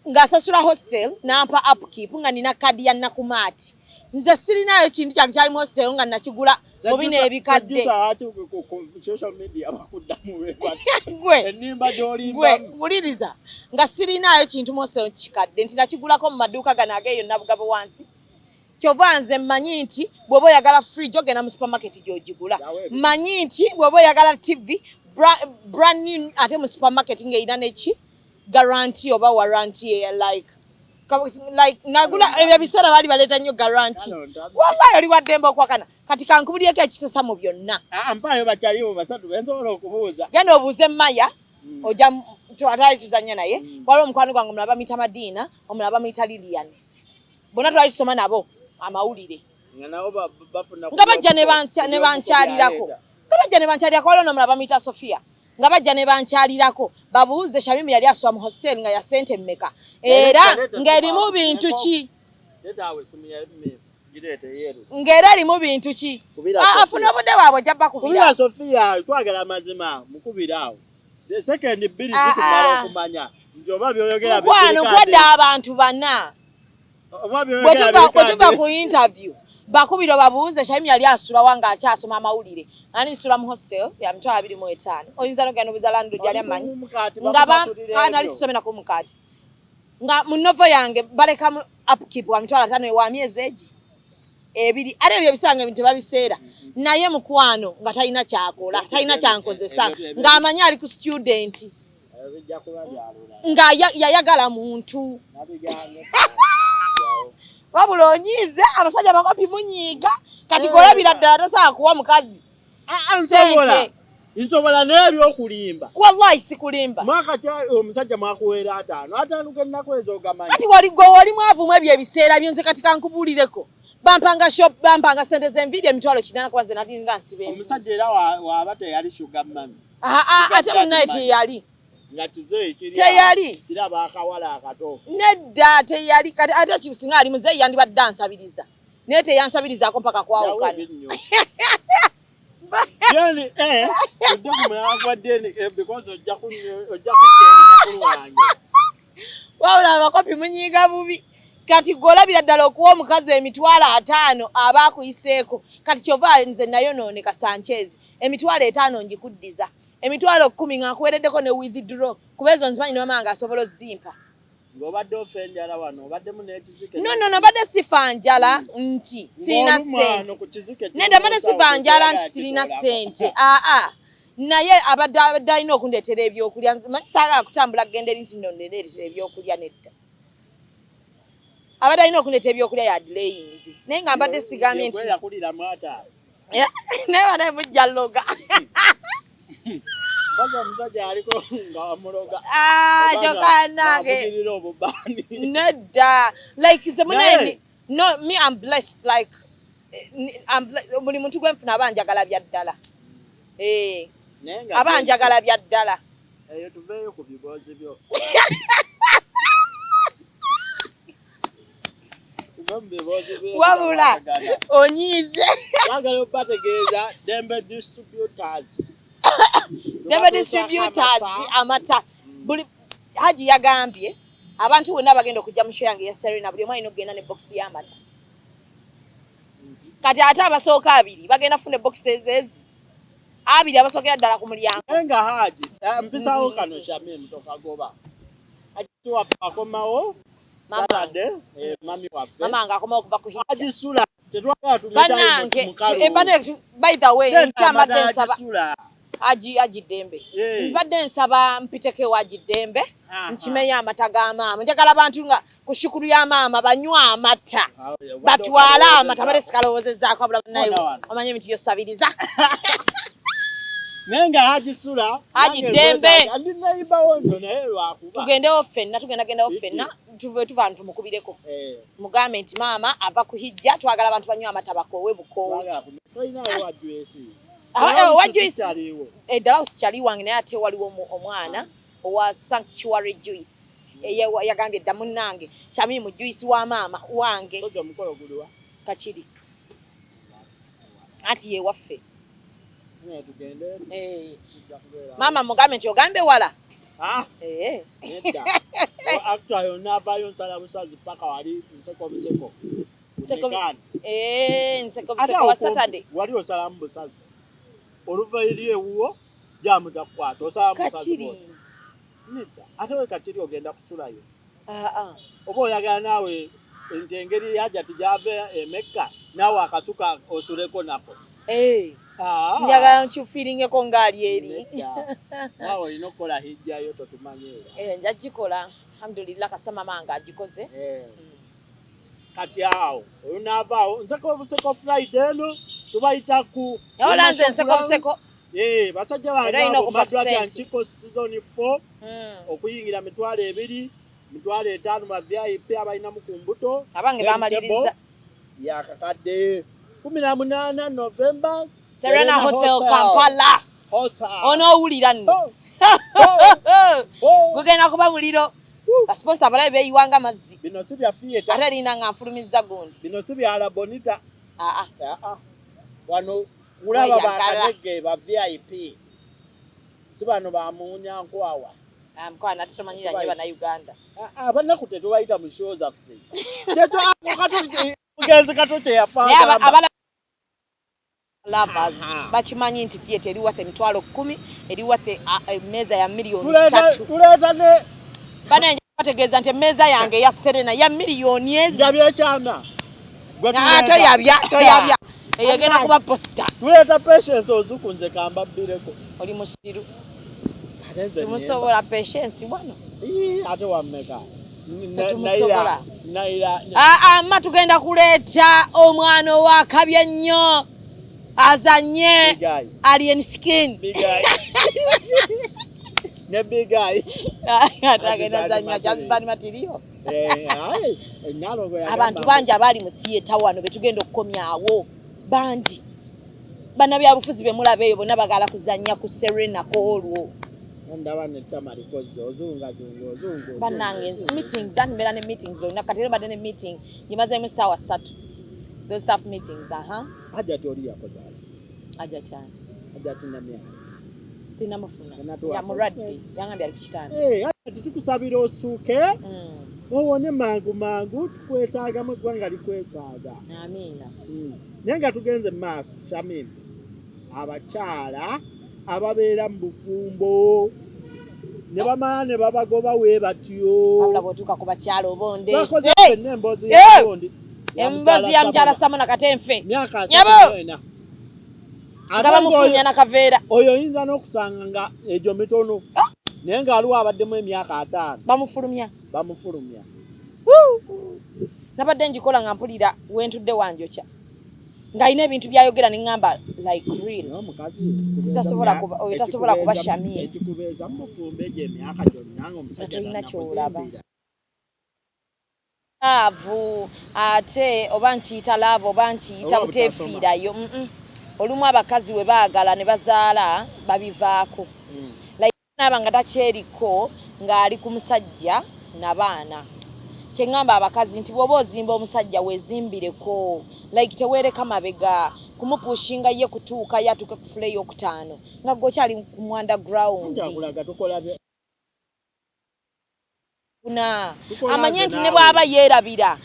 ng'asasula hostel n'ampa upkeep nga nina kadi ya Nakumatt. Nze sirinayo kintu kyange kyalimu hostel nga nakigula mu bino ebikadde. Sejjusa lwaki ku social media bakuddamu be bati. Gwe Ennimba gwe gy'olimbamu. Wuliriza, nga sirinaayo kintu mu hostel kikadde nti nakigulako mu maduuka gano ageeyo Nabugabo wansi. Kyova nze mmanyi nti bw'oba oyagala fridge ogenda mu supermarket gy'ogigula. Mmanyi nti bw'oba oyagala TV brand new ate mu supermarket ng'erina neki guarantee oba warranty like like nagula ebyo ebiseera baali baleeta nnyo guarantee. Wallahi oli waddembe okwakana. Kati kankubulyeko ekisesa mu byonna. Ah, mpaayo bakyaliwo basatu bensobola okubuuza. Genda obuuze Maya ojja twali tuzannya naye. Waliwo omukwano gwange omulala bamuyita Madiina, omulala bamuyita Lilian. Bonna twali tusoma nabo amawulire. Nga bajja ne bankyalirako. Nga bajja ne bankyalirako, waliwo n'omulala bamuyita Sofia. Nga bajja ne bankyalirako babuuze Shamimu yali asula mu hostel nga ya ssente mmeka, era ng'erimu bintu ki, ng'era erimu bintu ki. Afuna obudde bwabwe ojja bakubira. Sofia twagala amazima, mukubira awo second bbiri zitumala okumanya nti oba byoyogera. Mukwano, nkuwadde abantu bana. Bwe tuva ku interview bakubira babuuze Shamimu yali asula wa ng'akyasoma amawulire. Ani nsula mu hostel ya 25,000. Oyinza nogenda obuuza landlord yali amanyi nga nali sisomera ku mukaati, nga mu novo yange balekamu upkeep wa 50,000 ewa myezi egi 2. Ate ebyo ebisanga ebintu tebabiseera, naye mukwano nga talina kyakola, talina kyankozesa, ng'amanyi ali ku student, nga yayagala muntu. Wabula onyiize, abasajja bakopi munyiiga. Kati golabira ddala tosobola kuwa mukazi sente. Nsobola n'ebyokulimba. Wallahi sikulimba. Mwaka omusajja mwakuweera 50 50 g'ennaku ezo ogamanyi. Kati wali gwe wali mwavu mu ebyo ebiseera byo. Nze kati kankubuulireko, bampanga shop, bampanga sente z'enviiri 800,000, kuba nze nali nga nsiba enviiri. Omusajja era waaba teyali sugar mummy. Ate munnaye teyali. Nga kizeeyi kiri Teyali. Kiraba akawala akato. Nedda, teyali. Kati ate kisinga ali muzeeyi yandibadde ansabiriza, naye teyansabirizaako mpaka kwawukana. DNA, ojja kumulaba gwa DNA because ojja kutta olunaku lwange. Wabula abakopi munyiiga bubi. Kati gwe olabira ddala okuwa omukazi 50,000 aba akuyiseeko. Kati kyova nze nayonooneka Sanchez, 50,000 ngikuddiza, 10,000 nga nkuwereddeko ne withdraw, kuba ezo nzimanyi ne mama nga asobola ozimpa. Ng'obadde ofa enjala wano, obaddemu n'ekizike. No, no, no, mbadde sifa njala nti sirina ssente. Nedda, mbadde sifa njala nti sirina ssente, aa, naye abadde alina okundeetera ebyokulya. Manyi saagala kutambula kugenda eri nti nno nereetera ebyokulya. Nedda, abadde alina okundeetera ebyokulya yadireyinzi, naye nga mbadde sigambye nti yakuliramu 50. Naye banaye mujja loga. Mbaza omusajja aliko nga wamuloga. Ah, kyokka nange Amugirira obubaani. Nedda, like nze munaye, no, me, I'm blessed, like buli muntu gwe nfuna aba njagala bya ddala. Eh, Naye nga aba njagala bya ddala. Eyo tuveeyo ku biboozi byo. Tuve mu biboozi byo. Wabula onyiize. Twagala obategeeza Dembe Distributors. Dembe Distributors amata. Buli Haji yagambye abantu bonna bagenda okujja mu show yange ya Serena, buli omu alina okugenda ne bokisi y'amata. Kati ate abasooka 20 bagenda kufuna ebokisi ezeezi 20 abasookera ddala ku mulyango. Naye nga Haji mpisawo kano Shamim tokagoba. Haji waffe akomawo Mama. Saturday, mami waffe. Mama nga akomawo okuva ku hijja. Haji Sula tetwagala Bannange, tumutayo. By the way, nkyambadde nsaba Haji Ddembe, mbadde nsaba mpiteko ewa Haji Ddembe nkimeyo amata ga maama. Njagala abantu nga ku shukulu ya maama banywa amata, batwale amata. Mbadde sikalowoozezaako, abula naye omanyi ebintu byosabiriza. Naye nga Haji Sula Haji Ddembe. Ndi neighbor nno, naye lwakuba Tugendewo ffenna, tugendagendawo ffenna, tuve tuva tumukubireko, mugambe nti maama ava ku hijja, twagala abantu banywa amata bakoowe bukoowe. Tolinawo wa juice? Owa juice eddala sikyali wange, naye ate waliwo omwana owa Sanctuary Juice yagambye dda munnange Shamimu juice wa maama wange. Soja omukolo guliwa? Kakiri anti yewaffe. Naye tugende. Tujja kubeera. Maama mugambe nti ogambe wala. Ah, nedda. Actually onaavaayo nsala busazi paka wali nseko buseko. Nseko- Mekaani. Nseko Ate buseko awo wa kumpi, Saturday. Wali osalamu busazi oluva eri ewuwo jamu takukwata, osalamu busazi Kakiri. bw'oti. Nedda, ate we Kakiri ogenda kusulayo Ah, ah. oba oyagala naawe. Nti engeri Hajati gyava emekka, naawe akasuka osuleko nako. Eh. Ah. Njagala nkifiiringeko ng'ali eri. Nedda. Naawe olina okukola hijjayo, totumanyiira. Eh, nja gikola, alhamdulillah, kasita mama nga agikoze. Eh. Kati awo olunaavaawo Nseko Buseko Friday eno tubayita ku Ola nze Nseko Buseko. Eh, basajja bange Era olina abo okupa Madraga kusente. Nkiko season 4 okuyingira 20,000, 50,000 ba VIP abalinamu ku mbuto. Abange Then bamaliriza. table yakakadde 18 November, Serena Hotel, Kampala. Hotel. Onoowulira nno. Oh, oh, oh. Gugenda kuba muliro. Basponsa abalabe beeyiwanga amazzi. Bino si bya theatre. Ate erina nga nfulumizza gundi. Bino si bya La Bonita. Aa. Ah, ah. Wano kulaba Weyagala. bakanege ba VIP, si bano bamuunya nkwawa. Ah, mukwano, ate tomanyira nnyo Bannayuganda. Ah, abanaku tetubayita mu show zaffe. Kyekyo ako mugenzi Kato kyeyafa Naye agamba. abala lovers bakimanyi nti theatre eri worth 10,000, eri worth emmeeza ya miliyoni 3. Tuleeta ne Bannange, bategeeza nti emmeeza yange eya Serena ya miliyoni ezi. Njabya ekyama. Gwe Ah, tuleeta. Toyabya, toyabya, eyo egenda kuba poster. Tuleeta Patience Ozuku, nze kambabbireko. Oli musiru. Ate nze Tumusobola Patience wano. Ii, ate wammeka? Tetumusobola. Naira. Ah, ah, ma tugenda kuleeta omwana owakabya ennyo azanye. Big Eye. Alien Skin. Big Eye. Ne Big Eye. Ate agenda zanya Jazban material. Eh, aye, Nalongo yagamba Abantu bangi abaali mu theatre wano betugenda okukomyawo, bangi. Bannabyabufuzi bemulaba eyo bonna bagala kuzannya ku Serena olwo. Ndaba nettama likozze, ozungazunga, ozunga, ozunga. Bannange, nze meetings, anti mbeera ne meetings olunaku. Kati era mbadde ne meeting ngimazeemu essaawa 3, those staff meetings, aha. Hajati oli yakoze ati? Aja kyani? Hajati Namyalo. Sinamufuna. Anatuwa Ya mulwadde. appointments. Yangambye ali ku kitanda. Eh, Hajati, tukusabira osuuke owone mangu mangu, tukwetaagamu, eggwanga likwetaaga. Amiina. Naye nga tugenze mu maaso, Shamim, abakyala ababeera mu bufumbo ne bamala ne babagoba we batyo. Wabula bw'otuuka ku bakyala oba Twakoze ondeese. ffenna emboozi ya gundi, ya Emboozi ya mukyala Samona Katenfe. Myaka Nyabo! 34. Nga Ate bamufulumya nakaveera. Oyo oyinza n'okusanga nga egyo mitono, naye ng'aliwo abaddemu emyaka 50. Bamufulumya. Bamufulumya. Woo! Nabadde ngikola nga mpulira wentudde wanjokya, ng'alina ebintu byayogera ne ŋŋamba like real. Naye omukazi Sitasobola oyo tasobola kuba Shamim. Ekikubeeza mu bufumbo egyo emyaka gyonna nga omusajja Tolina ky'olaba. tannakuzimbira. Love ate oba nkiyita love oba nkiyita Oba butasoma. buteefiirayo. Olumu abakazi we baagala ne bazaala babivaako. Like naaba nga takyeriko ng'ali ku musajja nabaana. Kyeŋŋamba abakazi nti bw'oba ozimba omusajja weezimbireko, like teweereka mabega kumupushinga ye kutuuka ye atuuke ku floor ey'okutaano nga gwe okyali ku underground. Njakulaga tukola Kuna Tukola amanye nze nti ne naawe. bw'aba yeerabira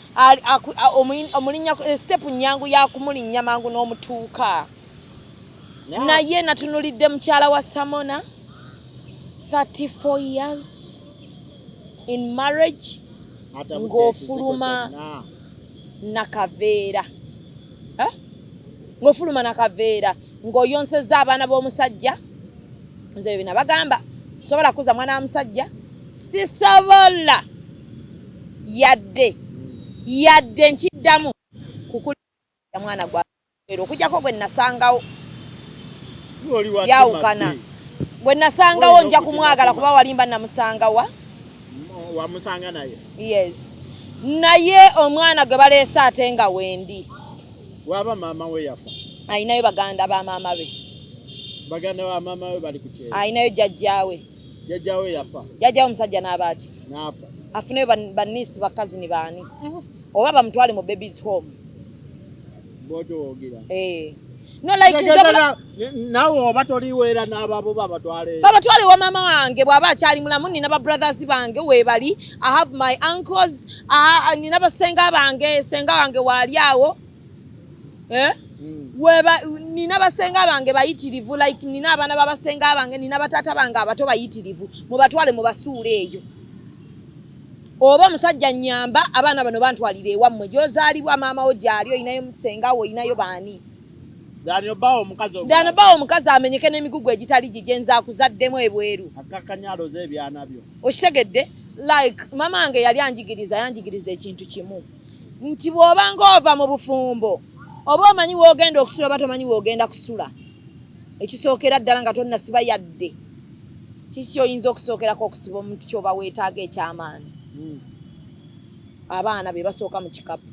omulinnya step nyangu yakumulinnya mangu n'omutuuka. Naye natunulidde mukyala wa Samona, 34 years in marriage, Atabudde ng'ofuluma ekizigo kyonna. Nakaveera. Eh? Ng'ofuluma nakaveera ng'oyonsezza abaana b'omusajja. Nze ebyo nabagamba, sisobola kuza mwana wa musajja, sisobola yadde yadde nkiddamu kukula mwana gwa okujjako gwe nasangawo. Oli wa Byawukana. Timothy. Gwe nasangawo Olina nja okutima kumwagala tima. kuba walimba namusangawa. Wamusanga naye. Yes, naye omwana gwe baleese ate nga wendi. Waba maama we yafa. Ayinayo baganda ba maama be. Baganda ba maama we bali ku kyeyo. Ayinayo jjajjaawe. Jjajja we yafa. Jjajjaawe omusajja n'abaaki. N'afa. Afuneyo baniisi, bakazini baani, oba bamutwale mu babies home. Bwotowoogira. Eh. No, like nze Naawe oba toliweera n'ababo babatwale. Babatwale wa maama wange bw'aba akyali mulamu. Nina ba brothers bange weebali, I have my uncles, nina basenga bange, senga wange waali awo. Eh? Weba nina basenga bange bayitirivu, like nina abaana babasenga bange, nina bataata bange abato bayitirivu, mubatwale mubasuule eyo. Oba omusajja nyamba abaana bano bantwalira ewammwe gy'ozaalibwa, maama wo gyali, olinayo musenga wo, olinayo baani. Dano bawo omukazi amenyeke n'emigugu egitali gigye nze akuzaddemu ebweru. Akkakkanya aloze ebyana byo. Okitegedde? Like mama wange yali anjigiriza, yanjigiriza ekintu kimu nti bw'obanga ova mu bufumbo oba omanyi w'ogenda okusula oba tomanyi w'ogenda kusula, ekisookera ddala nga tonnasiba yadde kiki kyoyinza okusookerako okusiba omuntu kyoba weetaaga eky'amaanyi. Abaana be basooka mu kikapu.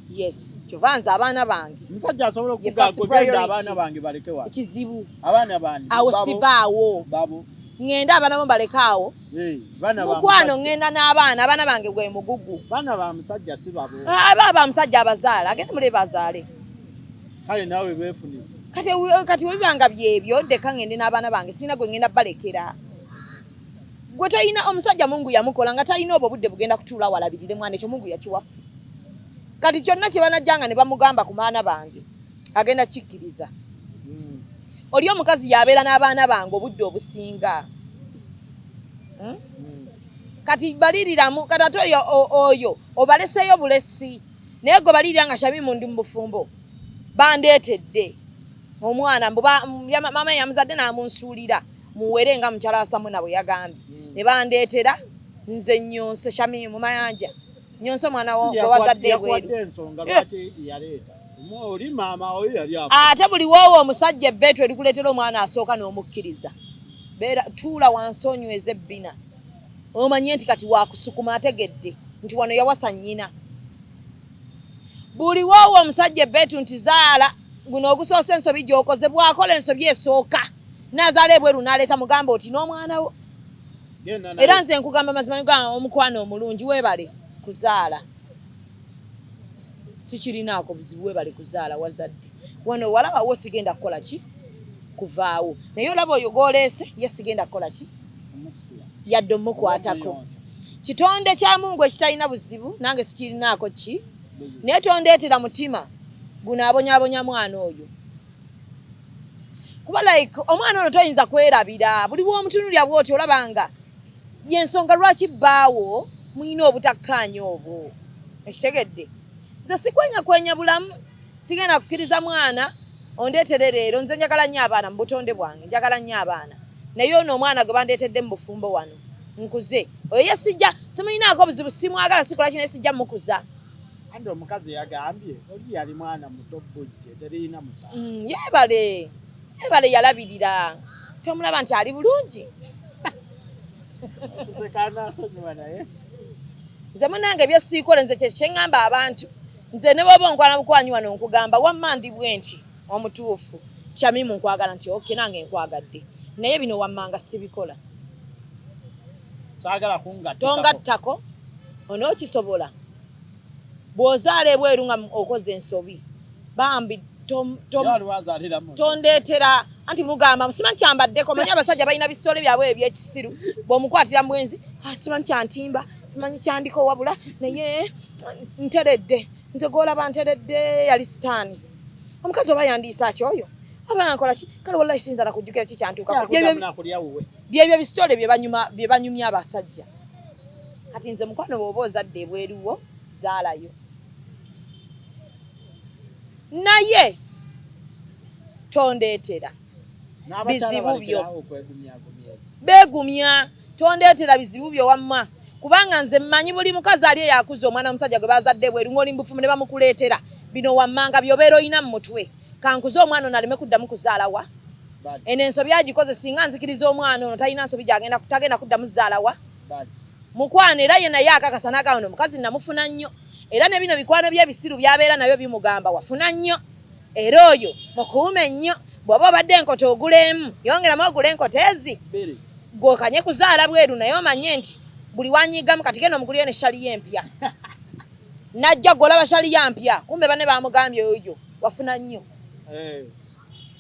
Yes, kyova nze abaana bange Omusajja asobola ye first okugamba genda priority. Abaana bange baleke wa? Ekizibu Abaana bani? awo Babo? sivaawo. Babo. Ŋŋenda abaana bo mbaleke awo? Eh, baana ba Mukwano, musajja. ŋŋenda n'abaana, abaana bange gwe mugugu. Baana ba musajja si babo. Aba ba musajja abazaala agende mule bazaale. Kale naawe beefunise. Kati webibanga byebyo, ndeka ŋŋende n'abaana bange, sirina gwe ŋŋenda balekera. Gwe toyina omusajja, Mungu yamukola nga talina obwo budde bugenda kutuula walabirire mwana. Ekyo Mungu yakiwaffe. Kati kyonna kye banajjanga ne bamugamba ku baana bange agenda kikkiriza. Oli omukazi yabeera n'abaana bange obudde obusinga. Kati baliriramu kati ate oyo oyo obaleseeyo bulesi, naye gwe balirira nga Shamimu ndi mu bufumbo, bandeetedde omwana mbu maama yamuzadde n'amunsuulira muwere nga mukyala wa Samuna bwe yagambye. Ne bandeetera nze nnyonse Shamimu Mayanja, nnyonse omwana gwe wazadde ebweru. Yakuwadde ensonga lwaki yaleeta oli maama oyo yali afu. Ate buli woowa omusajja ebbeetu erikuleetera omwana asooka n'omukkiriza, beera tuula wansi onyweze ebbina, omanye nti kati wakusukuma, ategedde nti wano yawasa nnyina. Buli woowa omusajja ebbeetu nti zaala guno ogusoose, ensobi gy'okoze, bw'akola ensobi esooka n'azaala ebweru n'aleeta, mugamba oti n'omwana wo. Genda naye. Era nze nkugamba mazima, nkugamba omukwano omulungi, weebale kuzaala. Sikirinaako buzibu, weebale kuzaala, wazadde wano walaba wo sigenda kukola ki kuvaawo, naye olaba oyo gw'oleese ye sigenda kukola ki Omusitula. yadde omukwatako. Omuyonsa. Kitonde kya Mungu ekitalina buzibu, nange sikirinaako ki, naye tondeetera mutima guno abonyaabonya mwana oyo, kuba like omwana ono toyinza kwerabira. Buli bw'omutunulya bwoti olaba nga yensonga lwaki bbaawo muyina obutakkaanya obwo. Ekitegedde, nze sikwenyakwenya bulamu, sigenda kukkiriza mwana ondeetere leero. Nze njagala nnyo abaana mu butonde bwange, njagala nnyo abaana, naye ono omwana gwe bandeetedde mu bufumbo wano nkuze oyo ye sijja, simuyinaako buzibu, simwagala, sikola ki, naye sijja mukuza. Anti omukazi yagambye oli yali mwana muto, bujje teriyina musango. Yeebale, yeebale, yalabirira, tomulaba nti ali bulungi. Okuseka anaasonyiwa naye. Nze munange byesiikole, nze kyekyeŋŋamba abantu, nze ne bwoba onkwana bukwanyi wano nkugamba wamma ndi bwe nti omutuufu Shamimu nkwagala nti okay, nange nkwagadde, naye bino wammanga sibikola. Saagala kungattako. Tongattako, onookisobola bw'ozaala ebweru nga okoze ensobi, bambi Waliwo azaalira mu tondeetera. Anti mugamba simanyi kyambaddeko, manyi abasajja balina bisitole byabwe ebyekisiru, bw'omukwatira mu bwenzi, "Ah, simanyi kyantimba, simanyi kyandiko, wabula naye nteredde, nze gwolaba nteredde." Yali sitaani omukazi oba yandiisa ki oyo oba yankola ki, kale wallahi siyinza nakujjukira ki kyantuukako. Yakuddamu nakulya wuwe. Byebyo bisitole bye banyumya abasajja. Kati nze mukwano, bw'oba ozadde ebweruwo zaalayo, naye tondeetera N'abakyala bizibu byo. balekerawo okwegumyagumya ebyo. Beegumya, tondeetera bizibu byo wamma, kubanga nze mmanyi buli mukazi ali eyakuza omwana omusajja gwe bazadde ebweru ng'oli mubufumu ne bamukuleetera bino wammanga by'obeera olina mu mutwe, kankuze omwana ono aleme kuddamu kuzaalawa. Bali. Eno ensobi agikoze, singa nzikiriza omwana ono talina nsobi gyagenda, tagenda kuddamu zaalawa. Bali. Mukwano, era ye naye akakasa n'agamba ono omukazi namufuna nnyo, era ne bino bikwano by'ebisiru by'abeera nabyo bimugamba wafuna nnyo, era oyo mukuume nnyo, bw'oba obadde enkota ogula emu, yongeramu ogula enkota ezi. Bbiri. Gw'okanye kuzaala bweru, naye omanye nti buli wanyigamu kati genda omugulire ne shaliyo empya, najja gw'olaba shaliyo mpya, kumbe banne bamugambye oyo wafuna nnyo. Eh,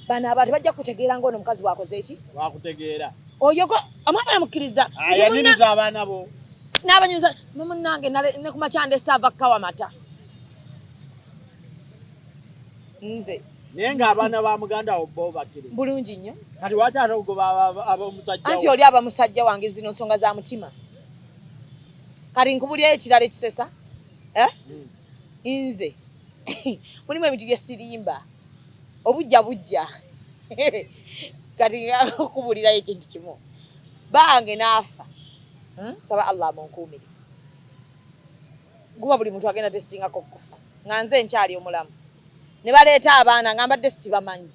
Bano abantu bajja kutegeera ng'ono omukazi bw'akoze eki. Wakutegeera. Oyo go omwana yamukkiriza nti Ayaniriza abaana bo. N'abanyumiza munnange ne ku makya ndesaava kkawa mata nze. Naye ng'abaana ba muganda wo bo bakkiriza. Bulungi nnyo. Kati lwaki ate ogoba ab'omusajja Anti wo? Oli aba musajja wange, zino nsonga za mutima. Kati nkubulyayo ekirala ekisesa, eh? Nze mulimu ebintu byesirimba obujja bujja. Kati okubulirayo ekintu kimu, bange naafa, Saba Allah amunkuumire, guba buli muntu agenda testingako okufa nga nze nkyali omulamu. Ne baleeta abaana nga mbadde sibamanyi,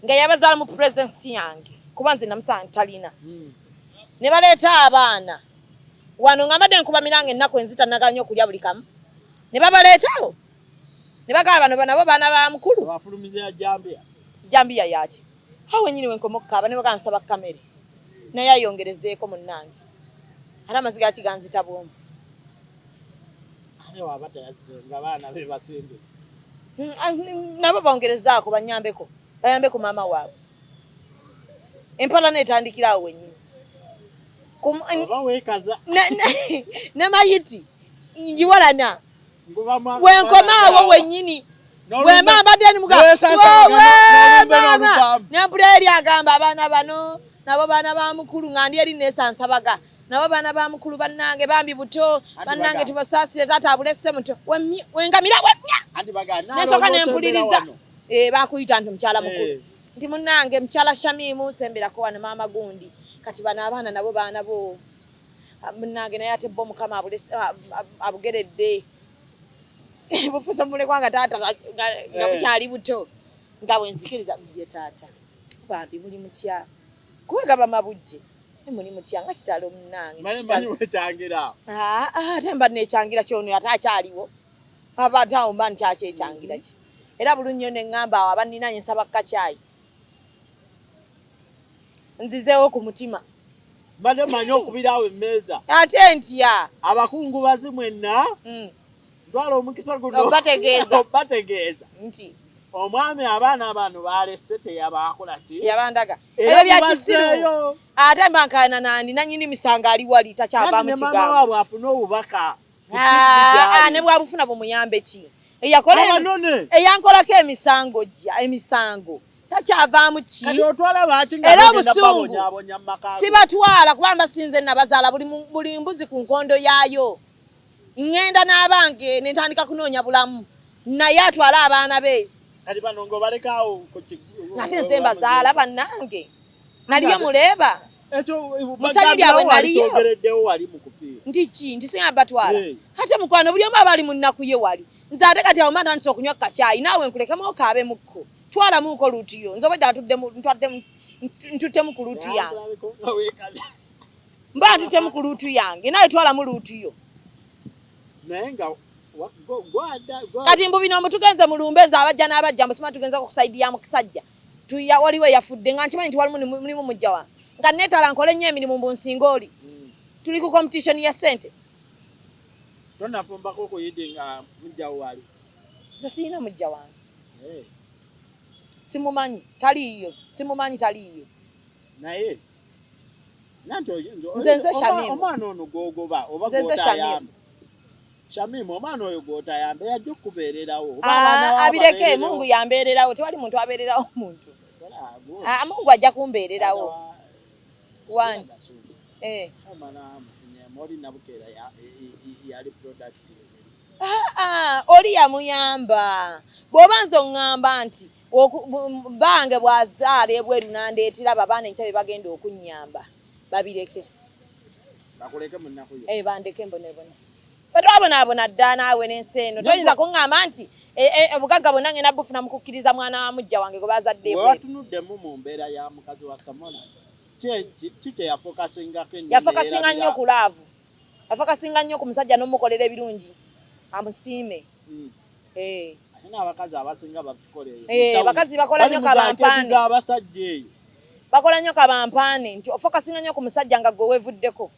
nga yabazaala mu presence yange, kuba nze namusanga talina. Ne baleeta abaana wano nga mbadde nkuba miranga ennaku enzita naganya okulya buli kamu, ne babaleetawo ne bagamba bano nabo baana ba mukulu. Wafulumiza ya jambiya. Jambiya yaki? Awo wenyini wenkoma okukaaba ne bagamba nsaba kamere naye ayongerezeeko munnange, ate amaziga akiganzita bwomu. Ate waba teyazze nga baana be basindise. Nabo bongerezaako, banyambeko, bayambe ku maama waabwe. Empalana etandikira awo wenyini. Oba weekaza. Ne mayiti njiwalana wenkomaawo wenyini bwemba mbadde nimugamaama nempulira eri agamba abaana bano nabo baana ba mukulu, nga ndi eri nesansabaga nabo baana ba mukulu, bannange bambi buto, bannange tubasaasire, taata abulese muto wengamira wemya nesooka nempuliriza bakuyita nti mukyala mukulu, nti munnange mukyala Shamimu, semberako wano maama gundi, kati bano abaana nabo baana bo munnange, naye ate bo Mukama abugeredde bufuuse mulekwa nga taata nga bukyali buto, nga bwenzikiriza ye taata bambi muli mutya, kuba gaba mabujje muli mutya nga kitalo munnange. Ate mba nekyangira kyono ate akyaliwo aba awo mba nkyakyekyangiraki era bulungi nnyo neŋŋamba awo abanninanye nsaba kacaayi nzizeewo ku mutima. Mbadde manyi okubirawo emmeeza. Ate ntya. Abakungubazi mwenna, ntwala omukisa guno obategeeza. Obategeeza nti omwami abaana bano balese teyabakola ki? Yabandaga ebyo bya kisiru, ate mba nkaana nandi nanyini misango ali wali takyava mu kigambo. Mama waabwe afune obubaka. Ne bwabufuna bumuyambe ki? Eyankolako emisango jja emisango takyavaamu ki? Era obusungu sibatwala kuba mbasinze nabazaala buli mbuzi ku nkondo yaayo. Ŋŋenda n'abange ne ntandika kunoonya bulamu, naye atwale abaana be. Ate nze mbazaala bannange, naliyo muleeba musanyu lyabwe naliyo nti ki nti singa batwala ate mukwano buli omu aba ali mu nnaku ye wali. Nze ate kati awo mba ntandise okunywa kacaayi, naawe nkulekemu okaabe mukko, twalamuuko luuti yo, nze obwedda ntuttemu ku luuti yange, mba ntuttemu ku luutu yange, naawe twalamu luuti yo. Kati mbu bino mbu tugenze mulumbe, nze abajja n'abajja mbu sima tugenze ku side ya musajja tuya waliwo eyafudde nga nkimanyi nti walimu mulimu mujja wange, nga neetala nkole nnyo emirimu mbu nsinga oli, tuli ku competition ya ssente. Tonafumbako okuyidi nga mujjawo wali? Nze sirina mujja wange, simumanyi, taliiyo, simumanyi, taliiyo. Naye nze nze Shamim. Omwana ono gwogoba oba Nze nze Shamim. Shamim, omwana oyo gwotayamba yajja okubeererawo. Abireke, Mungu yambeererawo, tewali muntu abeererawo muntu. Mungu ajja kumbeererawo. One. Oli Nabukeera yali productive. Oli yamuyamba. Bw'oba nze oŋŋamba nti bange bw'azaala ebweru nandeetera abo abaana enkya be bagenda okunnyamba, babireke. Bakuleke mu nnaku yo. Bandeke mbonebone. Ffe twabonaabona dda naawe n'ensi eno. Toyinza kuŋŋamba nti obugagga bwonna ngenda bufuna mu kukkiriza mwana wa mujja wange gwe bazadde ebweru. Watunuddemu mu mbeera ya mukazi wa Samona, ki kye yafokasingako ennyo? Yafokasinga nnyo ku love, yafokasinga nnyo ku musajja n'omukolera ebirungi amusiime. Ate n'abakazi abasinga babikola eyo. Abakazi bakola nnyo kabampaane. Abasajja eyo bakola nnyo kabampaane nti ofokasinga nnyo ku musajja nga gwe weevuddeko,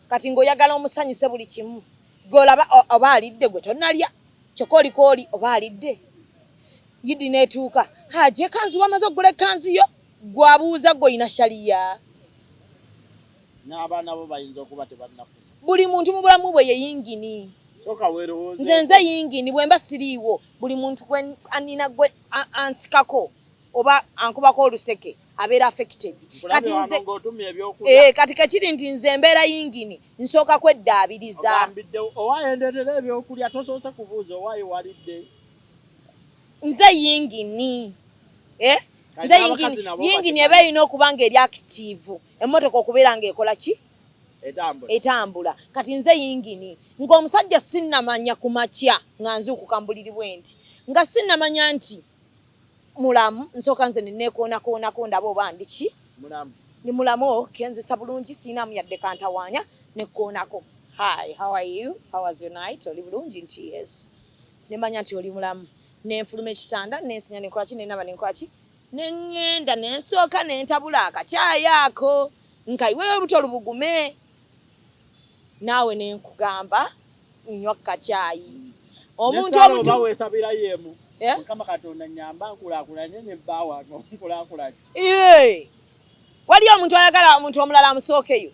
kati ng'oyagala omusanyuse buli kimu, gwe olaba oba alidde gwe tonnalya, kyokka oliko oli oba alidde. Yidi n'etuuka haje ekanzu, wamaze okugula ekkanzu yo, gwe abuuza gwe olina shaliya. N'abaana bo bayinza okuba tebannafuna. Buli muntu mu bulamu bwe ye yingini. Soka weerowoozeeko. Nze nze yingini, bwe mba siriiwo buli muntu gwe anina gwe ansikako oba ankubako oluseke Abeera affected. Nkulabe Kati wano nze ng'otumya ebyokulya. Eh, kati kekiri nti nze embeera yingini nsooka kweddaabiriza. Ogambidde owaayo ndeetera ebyokulya, tosoose kubuuza owaayo walidde. Nze yingini, eh? Kati Nze n'abakazi yingini nabo yingini bakimanyi. eba erina okuba nga eri active, emmotoka okubeera ng'ekola ki? Etambula. Etambula. Kati nze yingini ng'omusajja sinnamanya ku makya nga nzuukuka mu buliri bwe nti nga sinnamanya nti mulamu, nsooka nze neneekoonakoonako ndaba oba ndi ki. Mulamu. Ni mulamu, kenzisa bulungi, siinamu yadde kantawaanya, nekkoonako, "Hi, how are you? How was your night? Oli bulungi?" Nti, "Yes." Nemanya nti oli mulamu, nenfuluma ekitanda, nensinya, nenkola ki, nenaba, nenkola ki, neŋŋenda nensooka nentabula akacyayi ako nkayiweyo olubuto lubugume, naawe nenkugamba nywa kacyayi. Omuntu N'essaala omutu oba weesabirayo emu. Eh? Mukama Katonda nyamba nkulaakulanye ne bba wange nkulaakulanye. Ee! Waliyo omuntu ayagala omuntu omulala amusookeyo?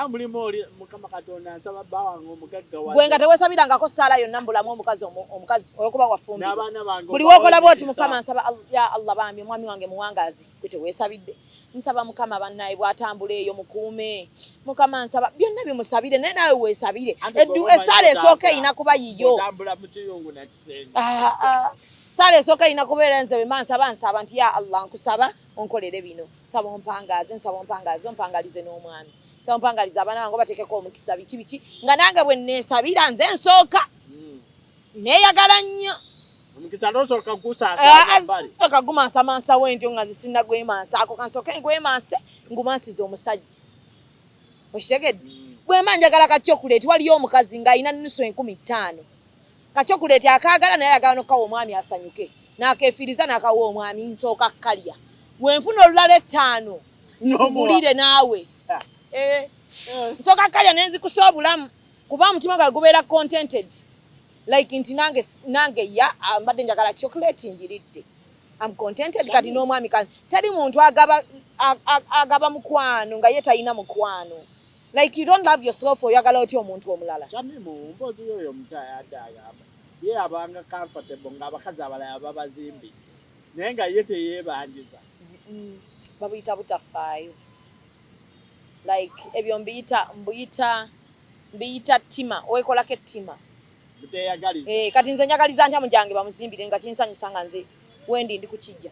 Mulimu oli, Mukama Katonda nsaba bba wange omugagga Gwe nga teweesabirangako ssaala yonna mbulamu omukazi omukazi olwokuba wafumbirwa? N'abaana bange Buli obawe wokola bwoti, emikisa. "Mukama nsaba ya Allah, bambi omwami wange muwangaazi." Gwe teweesabidde, "Nsaba Mukama bannaye bw'atambula eyo mukuume, Mukama nsaba byonna bimusabire," naye naawe weesabire. Anti gwe omanyi Essaala esooka otambula. erina kuba yiyo. Otambula mu kiyungu na kisenge. Ah, ah. Saala esooka erina kubeera nze bwe nsaba, nsaba nti, "Ya Allah, nkusaba onkolere bino, nsaba ompangaaze, nsaba ompangaaze, ompangalize n'omwami, nsaba ompangalize abaana bange, obateekeko omukisa," biki biki, nga nange bwe neesabira nze nsooka. Neeyagala nnyo. Omukisa tosooka Ah, gusaasaanya bbali. Sooka gumansamansawo entyo nga nze sinnagwemansaako, kansooke ngwemanse, ngumansize omusajja, okitegedde? Bwemba njagala ka chocolate, waliyo omukazi ng'alina nusu 5000, ka chocolate akaagala, naye ayagala nokukawa omwami asanyuke, n'akefiiriza n'akawa omwami. Nsooka kalya, wenfuna olulala 5 N'omuwa. ngulire naawe. Ah. Eh, nsooka kalya nenzikusa obulamu, kuba omutima gwange gubeera contented, like nti nange ya ah, mbadde njagala chocolate, njiridde, am contented. Kati n'omwami teri muntu agaba agaba mukwano nga ye talina mukwano. Like you don't love yourself, oyagala otya omuntu omulala? Shamimu mboozi yoyo omukyala yadde agamba ye abanga comfortable ng'abakazi abalala babazimbidde, naye nga ye teyeebanjiza. Babuyita butafaayo. Like ebyo mbiyita ttima, weekolako ettima. Buteyagaliza. Eh, kati nze njagaliza ntya mujange bamuzimbire nga kinsanyusa nga nze wendi ndi kukijja?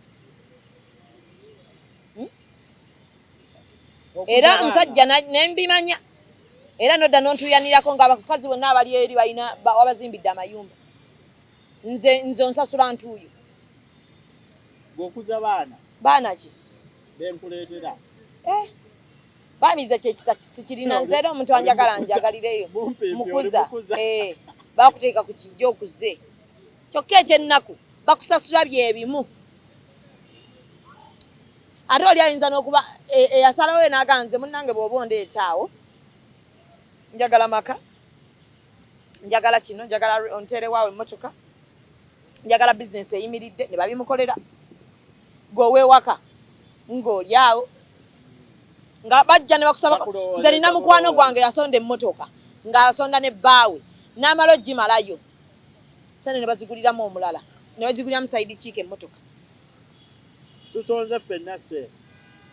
Okuza Era abaana. omusajja nembimanya era nodda nontuyanirako nga abakazi bonna abali eri balina wabazimbidde amayumba, nze onsasula ntuuyo. Gweokuza baana. Baana ki? Benkuleetera. Eh, bamiza kyekisa sikirina nze, era omuntu Oli anjagala mukuza. njagalireyo. Bumpimpi, oli Mukuza. mukuza. Eh, bakuteeka ku kijja okuze, kyokka ekyennaku bakusasula byebimu. Ate oli ayinza n'okuba eyasalawo e, n'agaa nze munnange bw'oba ondeeta awo njagala maka, njagala kino, njagala onteerewaawo emmotoka, njagala bizinesi eyimiridde, ne babimukolera. Gwe ow'ewaka ng'oli awo nga bajja ne bakusaba. Bakulowooza, Nze nina mukwano bakulowooza. gwange yasonda emmotoka ng'asonda ne bbaawe, n'amala ogimalayo, sente ne baziguliramu omulala, ne baziguliramu side chick emmotoka. Tusonze ffenna ssente.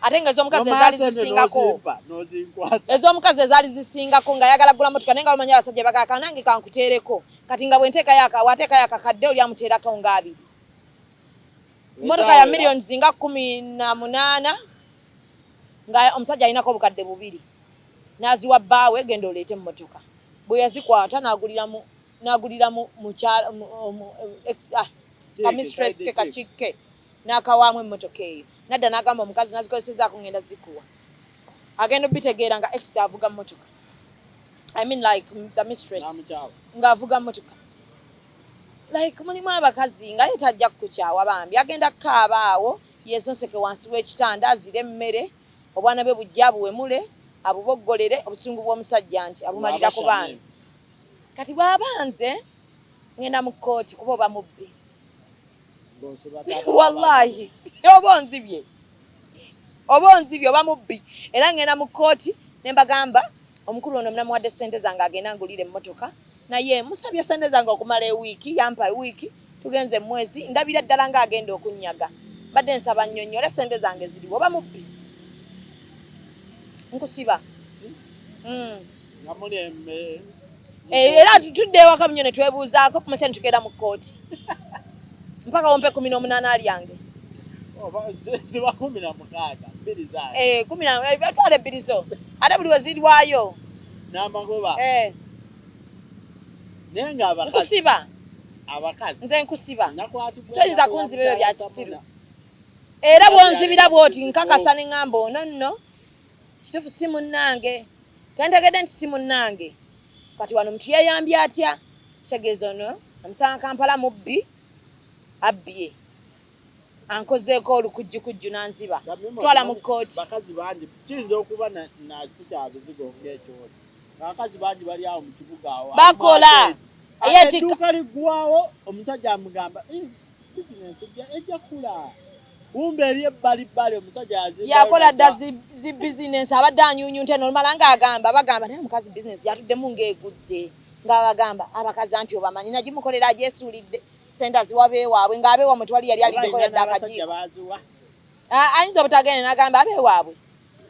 Ate nga ez'omukazi Nomala ezaali ssente zisingako. n'ozimpa, n'ozinkwasa. Ez'omukazi ezaali zisingako, ng'ayagala gula motoka, naye nga bamanyi abasajja bagaka nange kankuteereko. Kati nga bwenteekayo wateekayo akakadde, oli amuteerako nga abiri, motoka ya Ezawera. Millions nga 18, nga omusajja alinako 2000, n'aziwa bbaawe, "Genda oleete emmotoka." Bwe yazikwata n'aguliramu mukyala ah, ka mistress side ke chick. Kakikke n'akawaamu emmotoka eyo, nadda n'agamba omukazi, "Nazikozesezaako, ngenda zikuwa." Agenda obitegeera nga ex avuga mmotoka, I mean like the mistress N'amukyawa. ng'avuga mmotoka. Like mulimu abakazi nga ye tajja kukukyawa, bambi agenda kukaaba awo yesonseke wansi w'ekitanda, azire emmere, obwana bwe bujja abuwemule, abuboggolere obusungu bw'omusajja nti abumalira ku baana. Kati bw'aba nze ngenda mu kkooti, kuba oba mubbi. Ng'osiba taata. Wallahi oba onzibye, oba onzibye, oba mubbi. Era ngenda mu kkooti ne mbagamba, omukulu ono namuwadde sente zange agenda ngulira emmotoka, naye musabye sente zange okumala ewiiki, yampa ewiiki, tugenze mwezi, ndabira ddala ng'agenda okunnyaga. Mbadde nsaba nnyonnyole sente zange ziriwo oba mubbi. Nkusiba. Nga muli emme. Era tutudde ewaka munyo ne twebuuzaako ku makya ne tukeera mu kkooti. Mpaka wompe 18 lyange. Oba ziba 16, bbiri zange. Kumi na twala ebbiri zo. Ate buli we zirwayo. N'amagoba. Naye nga abakazi. Nkusiba. Abakazi. Nze nkusiba. Nakwatibwa Toyinza ennaku ya kunziba ebyo bya mukyala kisiru. Samona. Era bw'onzibira bw'oti nkakasa ne ŋŋamba ono nno kituufu si munnange. Kentegedde nti si munnange. Kati wano omuntu yeeyambye atya? Kitegeeza ono amusanga Kampala mubbi, abbye. Ankozeeko olukujjukujju n'anziba. Kamima Twala mu omanyi kkooti. Bakazi bangi kiyinza okuba na si kya bizigo ng'ekyoli. Abakazi bangi bali awo mu kibuga awo. Bakola. Ate Ye edduuka liggwawo, omusajja amugamba, bizinensi ejja kkula. Kumbe eri ebbalibbali omusajja yazimbayo Yakola dda nadda. zi bizinensi, abadde anyuunyunta n'olumala ng'agamba, bagamba naye omukazi bizinensi gy'atuddemu ng'egudde. Ng'abagamba abakazi anti obamanyi nagimukolera agyesuulidde. Sente aziwa beewaabwe, ng'abeewammwe tewali yali aliddeko Oba yadde n'abasajja akajiiko. baaziwa. Ayinza obutagenda n'agamba abeewaabwe.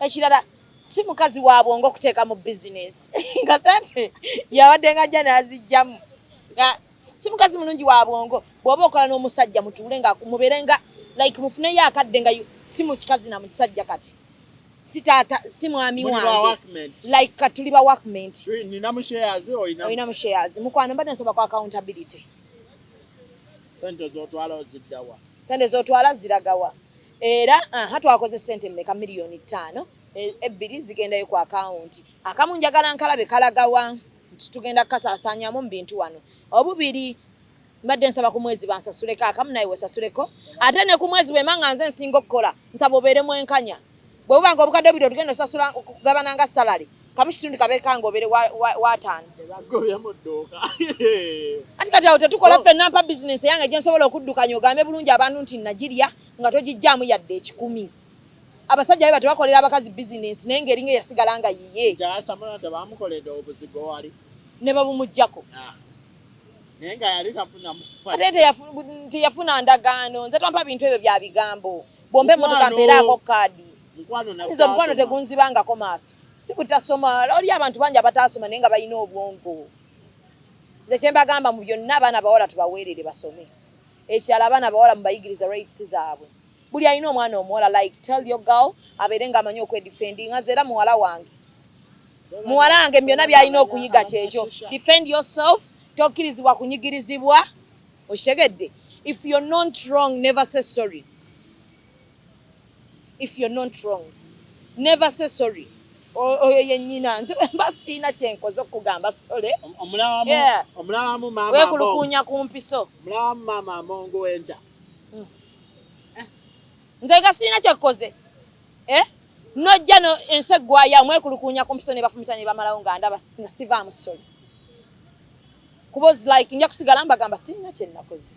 Ekirala si mukazi wa bwongo okuteeka mu bizinensi. Nga sente yabadde ng'ajja n'aziggyamu. Nga si mukazi mulungi wa bwongo. Bw'oba okola n'omusajja mutuule nga mubeere nga like mufuneyo akadde nga si mu kikazi na mu kisajja kati. Si taata, si mwami Muli ba wange. workmates. Like kati tuli ba workmate. Nina mu shares oyina. Oyina mu shares. Mukwano mbadde nsaba ku accountability. Sente z'otwala ozidda wa? Sente z'otwala ziragawa. Era twakoze sente mmeka? Miliyoni 5. Ebbiri zigendayo ku account. Akamu njagala nkalabe kalagawa nti tugenda kukasaasaanyamu mu bintu wano. Obubiri mbadde nsaba ku mwezi bansasuleko akamu naye wesasuleko. Ate ne ku mwezi bwe mba nze nsinga okukola nsaba obeere mwenkanya. Bwe buba nga obukadde bubiri otugenda osasula kugabana nga salary, kamu kitundu kabeere kange obeere wa 5. Tebagobye mu dduuka. Ati kati awo tetukola ffenna, mpa bizinensi eyange gye nsobola okuddukanya ogambe bulungi abantu nti nagirya nga togiggyaamu yadde 100. Abasajja be batebakolera abakazi bizinensi naye ng'eringa eyasigala nga yiye. Nti Samona tebamukoledde obuzigo wali. Ne babumuggyako. Naye nga yali tafunamu. Ate teyafuna ndagaano. Nze twampa bintu ebyo bya bigambo. Bw'ompa emmotoka Mukwano. mpeeraako kaadi. Mukwano na Nze omukwano butasoma. tegunzibangako maaso. Si butasoma, oli abantu bangi abataasoma naye nga balina obwongo. Nze kye mbagamba mu byonna abaana abawala tubaweerere basome. Ekirala abaana abawala mubayigirize rights zaabwe. Buli alina omwana omuwala like tell your girl abeere ng'amanyi okwedefendinga. Nze era muwala wange. Muwala wange byonna by'alina okuyiga kyekyo. Defend yourself, tokkirizibwa kunyigirizibwa. Okitegedde? If you're not wrong, never say sorry. If you're not wrong, never say sorry. Oyo ye nnyina nze bwe mba siina kye nkoze okugamba sorry. Omulabamu omulabamu maama Amongo. Weekulukuunya ku mpiso. Omulabamu maama Amongo w'enkya. Nze nga siina kye nkoze. Eh? Nojja no ensi eggwayo mwekulukuunya ku mpiso ne bafumita ne bamalawo nga ndaba nga sivaamu sorry. Kuba like nja kusigala mbagamba siina kye nnakoze.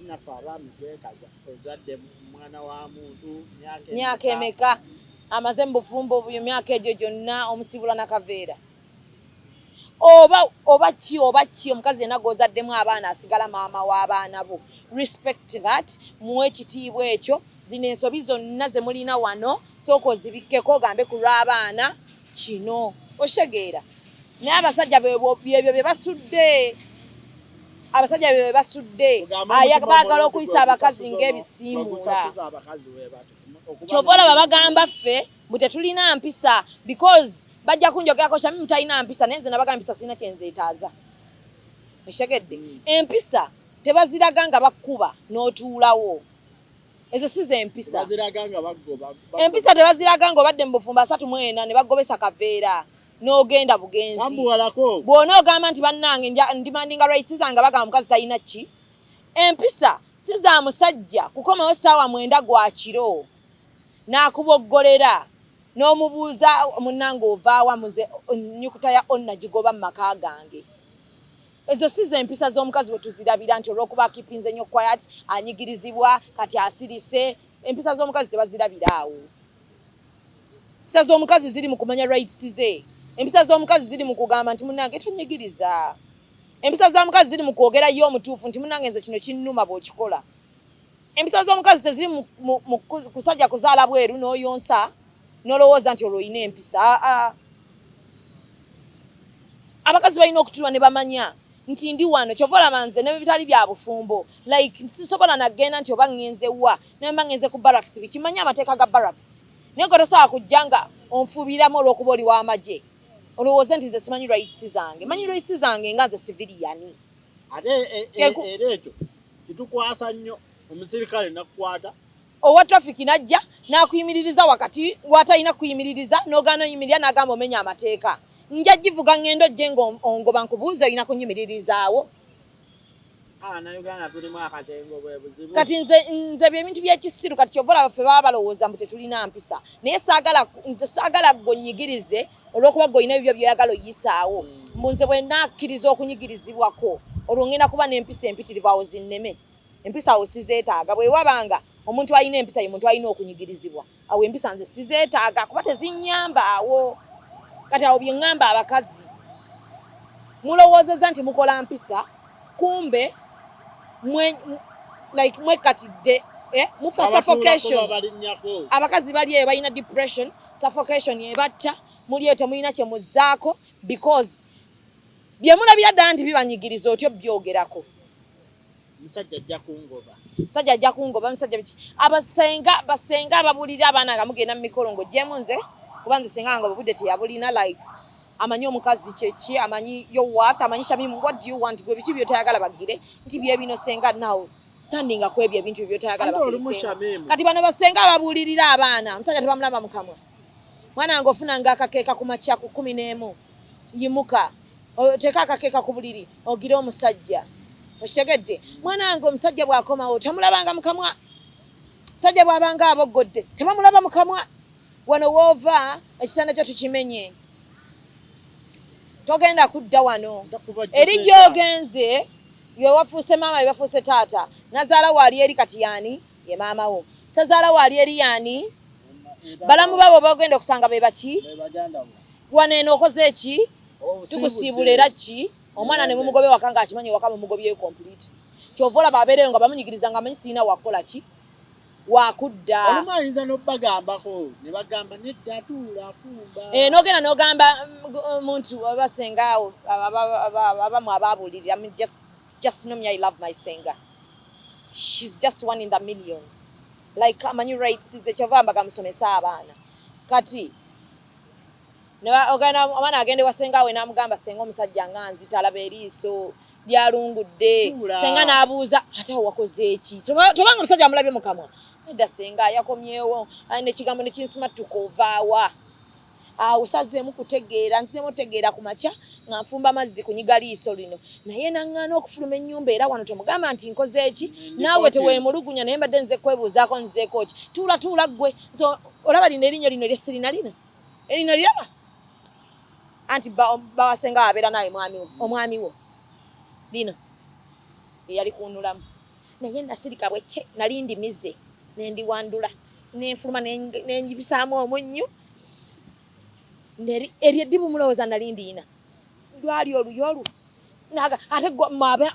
Naffe abaami twekaza ozadde mwana wa muntu myaka Myaka emeka amaze mu bufumbo bwe myaka egyo gyonna omusibula nakaveera. Oba ki omukazi yenna gw'ozaddemu abaana asigala maama w'abaana bo. Respect that, muwe ekitiibwa ekyo. Zino ensobi zonna ze mulina wano sooka ozibikkeko ogambe ku lw'abaana kino okitegeera. Naye abasajja byebyo bye basudde. Abasajja bye basudde. Kugamba Aya omutima baagala omulungi okuyisa gwe abakazi gusasuza ng'ebisiimuula. gwe gusasuza abakazi bwe batyo. Okuba Kyova olaba bagamba ffe mbu tetulina mpisa because bajja kunjogerako Shamimu talina mpisa naye nze nabagamba empisa sirina kye nzeetaaza. Okitegedde? Empisa tebaziraga nga bakkuba n'otuulawo. Ezo si ze mpisa. Tebaziraga nga bagoba. Empisa tebaziraga ng'obadde mu bufumbo 34 ne bagobesa kaveera n'ogenda bugenzi. Kambuwalako. Bw'ona ogamba nti bannange ndemandinga rights zange bagamba mukazi talina ki. Empisa si za musajja kukomawo ssaawa 9 gwa kiro n'akuboggolera n'omubuuza munnange ovaawa muze nnyukuta ya onna gigoba mu maka gange. Ezo si ze mpisa z'omukazi we tuzirabira nti olw'okuba akipinze nnyo quiet anyigirizibwa kati asirise. Empisa z'omukazi tebazirabira awo. Empisa z'omukazi ziri mu kumanya rights ze. Empisa z'omukazi ziri mu kugamba nti munnange tonyigiriza. Empisa z'omukazi ziri mu kwogera ye omutuufu nti munnange nze kino kinnuma bw'okikola. Empisa z'omukazi teziri mu kusajja kuzaala bweru n'oyonsa n'olowooza nti olwo olina empisa. Aa, abakazi balina okutulwa ne bamanya nti ndi wano. Kyova olaba nze ne bitali bya bufumbo, like sisobola nagenda nti oba ŋŋenze wa, nemba ŋŋenze ku barracks, bikimanyi amateeka ga barracks. Naye gwe tosobola kujja nga onfuubiramu olw'okuba oli w'amagye, olowooze nti nze simanyi rights zange. Manyi rights zange nga nze civilian. Ate era ekyo kitukwasa nnyo, omusirikale nakukwata. Owa traffic najja n'akuyimiririza wakati watalina kuyimiririza, n'ogaana oyimirira, n'agamba omenya amateeka. Nja givuga ŋŋendo jje nga ongoba, nkubuuza, olina kunyimiriririzaawo? Uganda tulimu akatengo, bwe buzibu. Kati nze byebintu byekisiru. Kati kyova olaba ffe baba balowooza mbu tetulina mpisa, naye saagala, nze saagala gwe onyigirize olw'okuba gwe olina ebibyo byoyagala oyisaawo. Mbu nze bwe nakkiriza okunyigirizibwako, olwo ngenda kuba n'empisa empitirivu. Awo zinneme, empisa awo sizeetaaga. Bwe wabanga omuntu alina empisa, ye muntu alina okunyigirizibwa, awo empisa nze sizeetaaga kuba tezinnyamba awo. Kati awo bye ŋŋamba abakazi, mulowoozezza nti mukola mpisa, kumbe like mwekatidde, mufa suffocation. Balinnyako. Abakazi bali eyo balina depression, suffocation ebatta. Muli eyo temulina kye muzzaako because bye mulabira ddala nti bibanyigiriza, otyo byogerako. Omusajja ajja kungoba. Musajja ajja kungoba, musajja biki. Abasenga, basenga ababuulira abaana nga mugenda mu mikolo, ng'oggyemu nze, kuba nze senga nga obudde teyabulina. Like amanyi omukazi kyeki, amanyi your worth, amanyi Shamimu, what do you want, gwe biki byotayagala bagire nti bye bino. Senga now standing ku ebyo ebintu byotayagala. Ate olumu bakulisenga. Shamimu. Kati bano basenga ababuulirira abaana, omusajja tebamulaba mukamwa. Mwana wange, ofunanga akakeeka ku makya ku 11, yimuka oteeke akakeeka ku buliri ogire omusajja. Okitegedde, mwana wange? Omusajja bw'akomawo tamulabanga mukamwa. Omusajja bw'abanga aboggodde tebamulaba mukamwa. Wano woova ekitanda kyo tukimenye, togenda kudda wano. Eri gy'ogenze ye wafuuse maama, ye wafuuse taata. Nazaala waali eri kati yaani ye maama wo. Sazaala waali eri yaani balamu baabo bagenda okusanga be baki. Wano eno okoze eki? Tukusiibula era ki omwana ne mumugobe waka ng'akimanyi waka mumugobyeyo complete. Kyova olaba abeereyo nga bamunyigiriza nga amanyi sirina wakukola ki, wakudda. Olumu ayinza n'obbagambako ne bagamba nedda, atuula afumba. Eh, n'ogenda n'ogamba muntu abasenga awo abamu ababuulirira. I mean, just know me, I love my senga. She's just one in the million. Like amanyi rights ze, kyova mbaga musomesa abaana. Kati ogenda omwana agende wa senga we n'amugamba, senga omusajja nga nzita, alaba eriiso lyalungudde. Tuula. Senga n'abuuza, ate awo wakoze eki? Tobanga omusajja amulabye mu kamwa. Nedda senga, yakomyewo nekigambo nekinsimattuka, ovaawa awo sazeemu kutegeera, nzizeemu otegeera ku makya nga nfumba mazzi kunyiga liiso lino, naye naŋŋaana okufuluma ennyumba. Era wano temugamba nti nkoze eki. Naawe teweemulugunya, naye mbadde nze kwebuuzaako nzeeko ki. Tuula, tuula ggwe. Nze olaba lino erinnyo lino lyesirina lino erino liraba anti bawasenga abeera naye mwami wo, omwami wo lino eyali kunulamu, naye nasirika bwekye nali ndimize nendiwandula nenfuluma nenjibisaamu omunnyu. Eryo eddibu mulowooza nali ndiina lwali oluyo olwo. Ate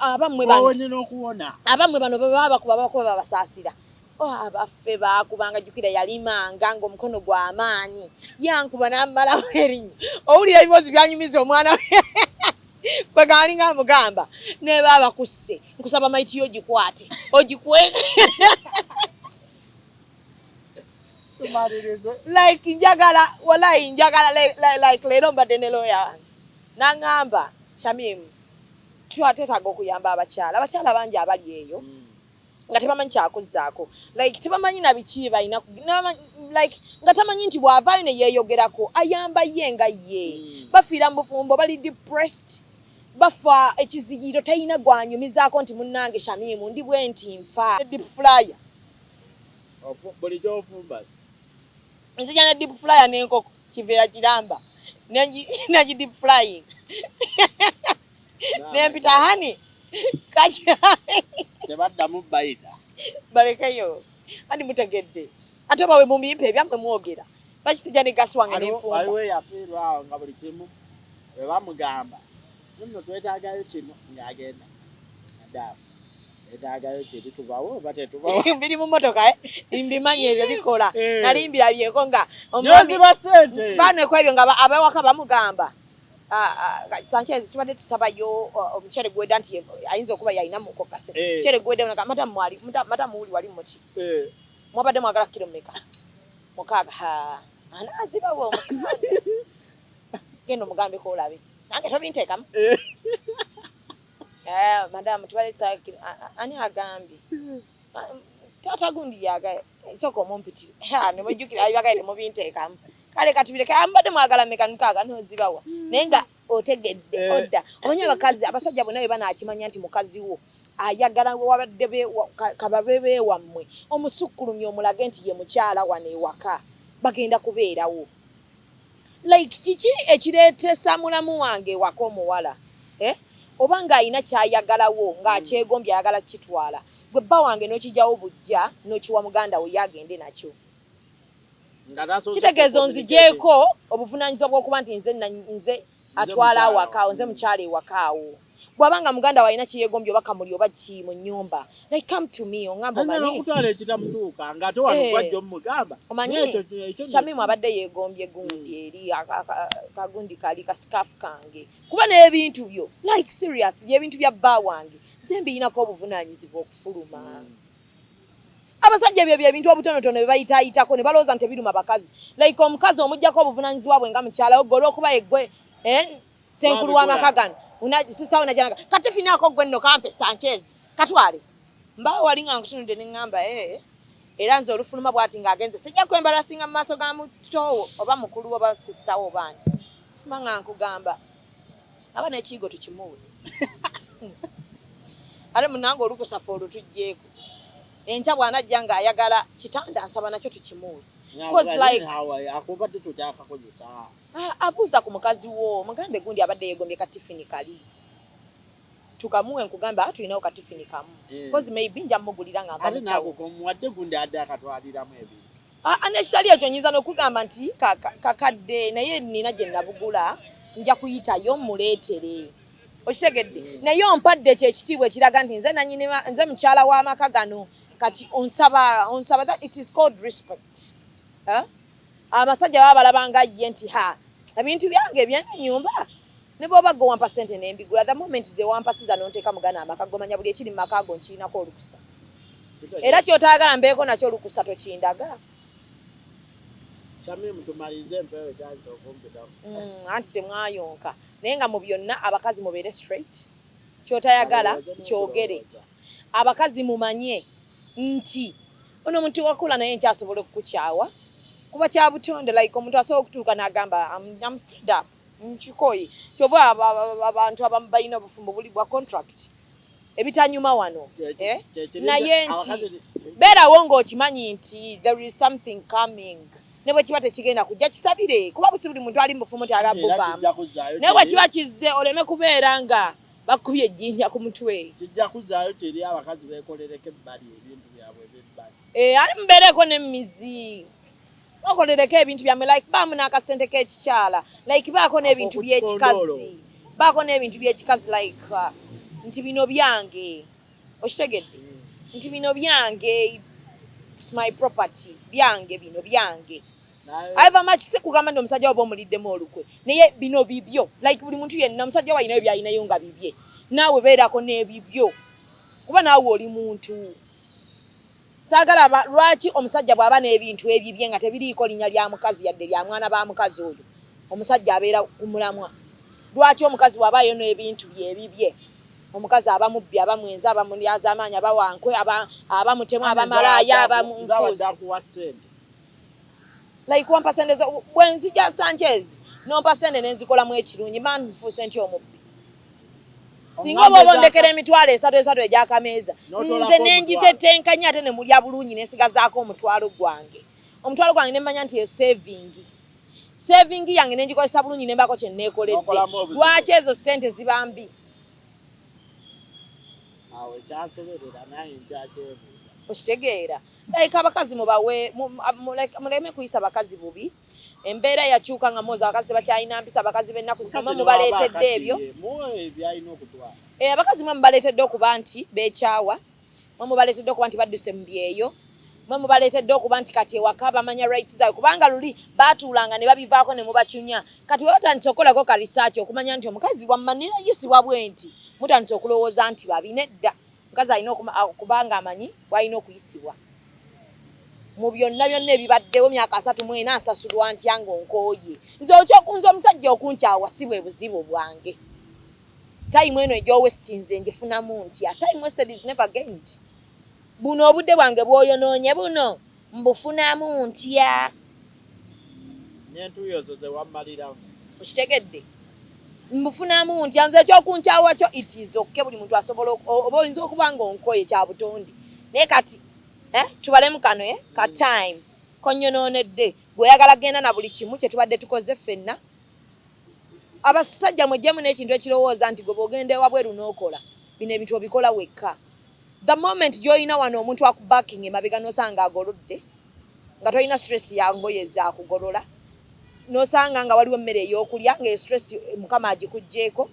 abammwe bano Wawonye n'okuwona. Abammwe bano baba bakuba, bakuba babasaasira. Oh, abaffe baakubanga. Jjukira yalimanga ng'omukono gw'amaanyi, yankuba n'ammalawo erinnyo. Owulira ebiboozi byanyumiza omwana we bwe gaalinga amugamba, ne baaba kusse nkusaba maiti yo ogikwate ogikweke. Tumalirize. Like njagala, wallahi njagala like leero mbadde ne lawyer wange n'aŋŋamba, Shamim, twetaaga okuyamba abakyala. Abakyala bangi abali eyo nga tebamanyi kyakuzzaako, like tebamanyi na biki bye balina like nga tamanyi nti bw'avaayo ne yeeyogerako ayamba ye nga ye. Bafiira mu bufumbo, bali depressed, bafa ekiziyiro, talina gwanyumizaako nti munnange Shamimu ndi bwe nti nfa. Deep fryer. Buli kyofumba. Nzija ne deep fryer n'enkoko kiveera kiramba, nengi deep frying, nempita hani kaki. Tebaddamu bayita. Balekeyo andi mutegedde, ate oba we mumimpa ebyammwe mwogera lwaki sijja ne gasi wange nenfumba? Waliwo eyafiirwa awo nga buli kimu bwe bamugamba nno twetaagayo kino, ng'agenda, madaamu. Neetaagayo kiri, tubawo oba tetubawo? Biri mu motoka, eh? Mbimanyi ebyo bikola. Eh. Nali mbirabyeko nga omwami Noziba sente. Baneku ebyo nga abawaka bamugamba, "Ah, ah, Sanchez, tubadde tusabayo omukyere gweda," nti ayinza okuba yalinamuko kase. "Mukyere gweda, madamu mwali madamu wuli wali muti mwabadde mwagala kiro mmeka? 6. Ha, anaazibawo 6. Genda omugambeko olabe nange tobinteekamu." "Eh, madamu, tubadde tusaba kiro." "Ani agambye?" "Ah, taata gundi yaga sooka omumpitire." Nemujjukira bibagaye temubinteekamu. "Kale kati bireke. Ah, mubadde mwagala mmeka? 6. Nozibawa." Naye nga otegedde. Odda omanyi abakazi, abasajja bonna bwe banaakimanya nti mukazi wo ayagala wabadde kababe beewammwe, omusukkulumye, omulage nti ye mukyala wano ewaka, bagenda kubeerawo. Like kiki ekireetesa mulamu wange ewaka omuwala, eh? Oba ng'alina kyayagalawo ng'akyegombye, ayagala kukitwala, gwe bba wange n'okijjawo bujja n'okiwa muganda wo, ye agende nakyo. Nga tasoose Kitegeeza kucommunicate. onzigyeko obuvunaanyizibwa bw'okuba nti nze nze atwala mukyala. awakaawo, nze mukyala ewakaawo. Bw'aba nga muganda we alina kyeyegombye oba kamuli oba ki mu nnyumba, like come to me ongamba, Ayinza omanyi n'okutwala ekitamutuuka ng'ate wano gwajja omugamba. Omanyi, Naye ekyo Shamimu abadde yeegombye gundi eri kagundi kali kasikafu kange, kuba n'ebintu byo, like serious, ebintu bya bba wange nze mbiyinako obuvunaanyizibwa okufuluma. Abasajja ebyo byebintu obutonotono bye bayitaayitako ne balowooza nti tebiruma bakazi. Like omukazi omuggyako obuvunaanyizibwa bwe nga mukyala wo, gwe olw'okuba yeggwe, eh, senkulu w'amaka gano, sisawo najanaga kati finaako gwe nno kampe Sanchez katwale mbaawo wali nga nkutunudde ne ŋŋamba, eh, era nze olufuluma bw'ati ng'agenze sijja kwembarasinga mu maaso ga mutoowo oba mukulu oba sisitawo oba ani fuma nga nkugamba aba n'ekiyigo tukimuwe, ate munange olukusafe olwo tuggyeko. Enkya bw'anajja ng'ayagala kitanda, nsaba nakyo tukimuwe. 'Cause like Akubadde tokyakakozesa. Ah, abuuza ku mukazi wo, mugambe gundi abadde yeegombye katifini kali, tukamuwe. Nkugambe, ah, tulinawo katifini kamu. 'Cause maybe nja mugulira nga mba Ate mutawo. naako komuwadde gundi adde akatwaliramu ebintu. Ah, ah, nekitali ekyo nyinza n'okugamba nti kakadde naye nina gye nabugula, nja kuyitayo muleetere. Okitegedde? Naye ompadde ekyo ekitiibwa ekiraga nti nze nanyini nze mukyala w'amaka gano. Kati onsaba that it is called respect. Eh? Abasajja baba balabanga ye nti ha, ebintu byange ebyenyumba ne bwoba gwe wampa sente nembigula, the moment ze wampasiza nonteeka mugana amaka, gomanya buli ekiri mu maka ago nkirinako olukusa. Era kyotayagala mbeeko nakyo olukusa, tokindaga. Shamimu, tumalirize, empewo etandise okumpitamu. Anti temwayonka. Naye nga mu byonna, abakazi mubeere straight, kyotayagala Balowooze kyogere. n'okulowooza. Abakazi mumanye nti ono omuntu wakula naye nkyasobola okukukyawa kuba kya butonde. Like omuntu asobola okutuuka n'agamba, I'm fed up, nkikoye." Kyova abantu abamu balina obufumbo buli bwa contract, ebitanyuma wano, eh? Naye nti beerawo ng'okimanyi nti there is something coming, ne bwe kiba tekigenda kujja, kisabire, kuba busi buli muntu ali mu bufumbo nti Era agabuvaamu. kijja kuzzaayo Naye bwe kiri. kiba kizze, oleme kubeera nga bakubye ejjinja ku mutwe. Kijja kuzzaayo kiri, abakazi beekolereko ebbali ebintu byabwe eby'ebbali. Eh, ate mubeereko n'emizi, okolereko ebintu byammwe, like baamu n'akasente k'ekikyala, like baako n'ebintu by'ekikazi, baako n'ebintu by'ekikazi, like nti bino byange. Okitegedde nti bino byange, it's my property, byange, bino byange. However much si kugamba nti omusajja oba omuliddemu olukwe, naye bino bibyo. Like buli muntu yenna, omusajja walinayo byalinayo nga bibye, naawe beerako n'ebibyo, kuba naawe oli muntu. Saagala lwaki omusajja bw'aba n'ebintu ebibye nga tebiriiko linnya lya mukazi yadde lya mwana ba mukazi oyo, omusajja abeera ku mulamwa? Lwaki omukazi bw'abaayo n'ebintu bye ebibye, omukazi aba mubbi, aba mwenzi, aba mulyazaamaanyi, aba wankwe, aba mutemu, aba malaaya, aba nfuuzi? Like wampa sente zo, bwe nzija Sanchez nompa sente nenzikolamu ekirungi, man nfuuse nti omubbi? Singa oba obondekera 30,000 esatu egyakameeza, nze nenjitetenkanya ate nemulya bulungi, nensigazaako omutwalo gwange nemmanya nti saving saving yange nengikozesa bulungi, nembako kyeneekoledde, lwaki ezo sente ziba mbi? Awo ekyansoberera nange nkyakyebuuza. Okitegeera? Like abakazi mubawe, muleme kuyisa bakazi bubi. Embeera yakyuka nga mwoza abakazi tebakyalina mpisa. Abakazi b'ennaku zino mwe mubaleetedde ebyo. Muwe ebyalina okutwala. Eh, abakazi mwe mubaleetedde okuba nti beekyawa. Mwe mubaleetedde okuba nti badduse mu byeyo. Mwe mubaleetedde okuba nti kati ewaka bamanya rights zaabwe, kubanga luli baatuulanga ne babivaako ne mubacunya. Kati bwe batandise okukolako ka research okumanya nti omukazi wamma nina yisibwa bwe nti, mutandise okulowooza nti babi. Nedda, omukazi alina okuba nga amanyi bw'alina okuyisibwa mu byonna byonna ebibaddewo. Myaka 34 nsasulwa ntya ng'onkooye? Nze okyokunza omusajja okunkyawa si bwe buzibu bwange. Time eno egy'owesti nze ngifunamu ntya? Time wasted is never gained. Buno obudde bwange bw'oyonoonye buno mbufunamu ntya? N'entuuyo zo ze wammaliramu. Okitegedde? Mbufunamu ntya nze ekyokunkyawa kyo? It is okay, buli muntu asobola oba oyinza okuba nga onkoye kya butonde, naye kati tubalemu kano ka time konyonoonedde. Bw'oyagala genda na buli kimu kye tubadde tukoze ffenna. Abasajja mwejjemu n'ekintu ekirowooza nti gwe bw'ogenda ewabweru n'okola bino ebintu obikola wekka. The moment gy'olina wano omuntu akubacking emabega, n'osanga agolodde nga tolina stress ya ngoye zakugolola, n'osanga nga waliwo emmere ey'okulya, nga stress Mukama agikuggyeeko,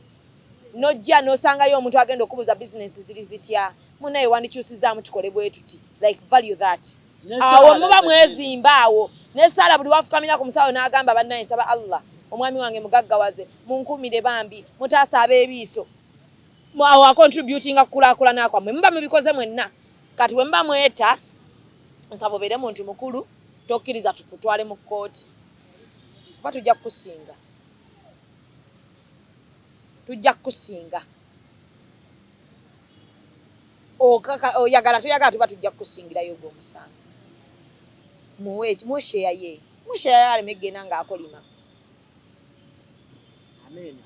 nojja n'osangayo omuntu agenda okubuuza bizinesi ziri zitya, munaye wandikyusizaamu tukole bwe tuti, like value that. Awo muba mwezimba awo nesaala buli wafukamira ku musawo n'agamba, "Bannaye, nsaba Allah omwami wange mugaggawaze, munkumire bambi, mutaasa ab'ebiiso." Awo acontributinga kukulaakulana kwammwe. Muba mubikoze mwenna. Kati bwe muba mweta, nsaba obeere muntu mukulu, tokkiriza tukutwale mu kkooti, kuba tujja kukusinga, tujja kukusinga. Oyagala toyagala, tuba tujja kukusingirayo ogwo omusango. Muwe share ye, muwe share ye, aleme genda ng'akolima. Amiina.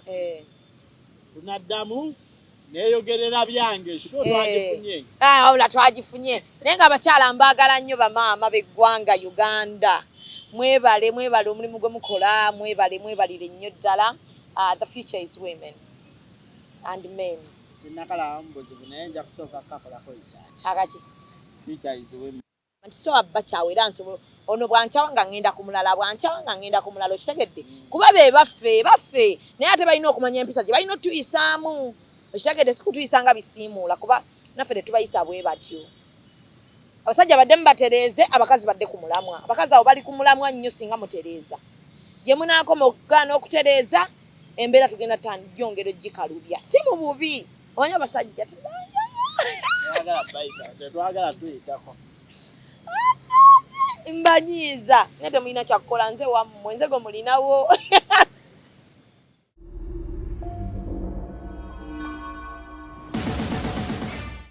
Tunaddamu neeyogerera byange sho twagifunye. Ah, wabula twagifunye, naye nga abakyala mbaagala nnyo. Bamaama b'eggwanga Uganda, mwebale, mwebale omulimu gwe mukola, mwebale, mwebalire nnyo ddala. The future is women and men. Sinakalamu buzibu, naye nja kusooka kukakolako research. Akaki? Future is women. Nti so bakyawa era nsobola ono bwankyawa nga ngenda ku mulala, bwankyawa nga ngenda ku mulala. Okitegedde? Kuba be baffe baffe, naye ate balina okumanya empisa gye balina otuyisaamu. Okitegedde? Si kutuyisa nga bisiimuula, kuba naffe tetubayisa bwe batyo. Abasajja badde mubatereeze, abakazi badde ku mulamwa. Abakazi abo bali ku mulamwa nnyo. Singa mutereeza gye munaakoma okugaana okutereeza embeera, tugenda gyongera ogikalubya, si mu bubi. Omanyi abasajja tebanja. Twagala bayita, tetwagala tuyitako. Mbanyiiza, naye temulina kyakukola. Nze wammwe, nze gwe mulinawo.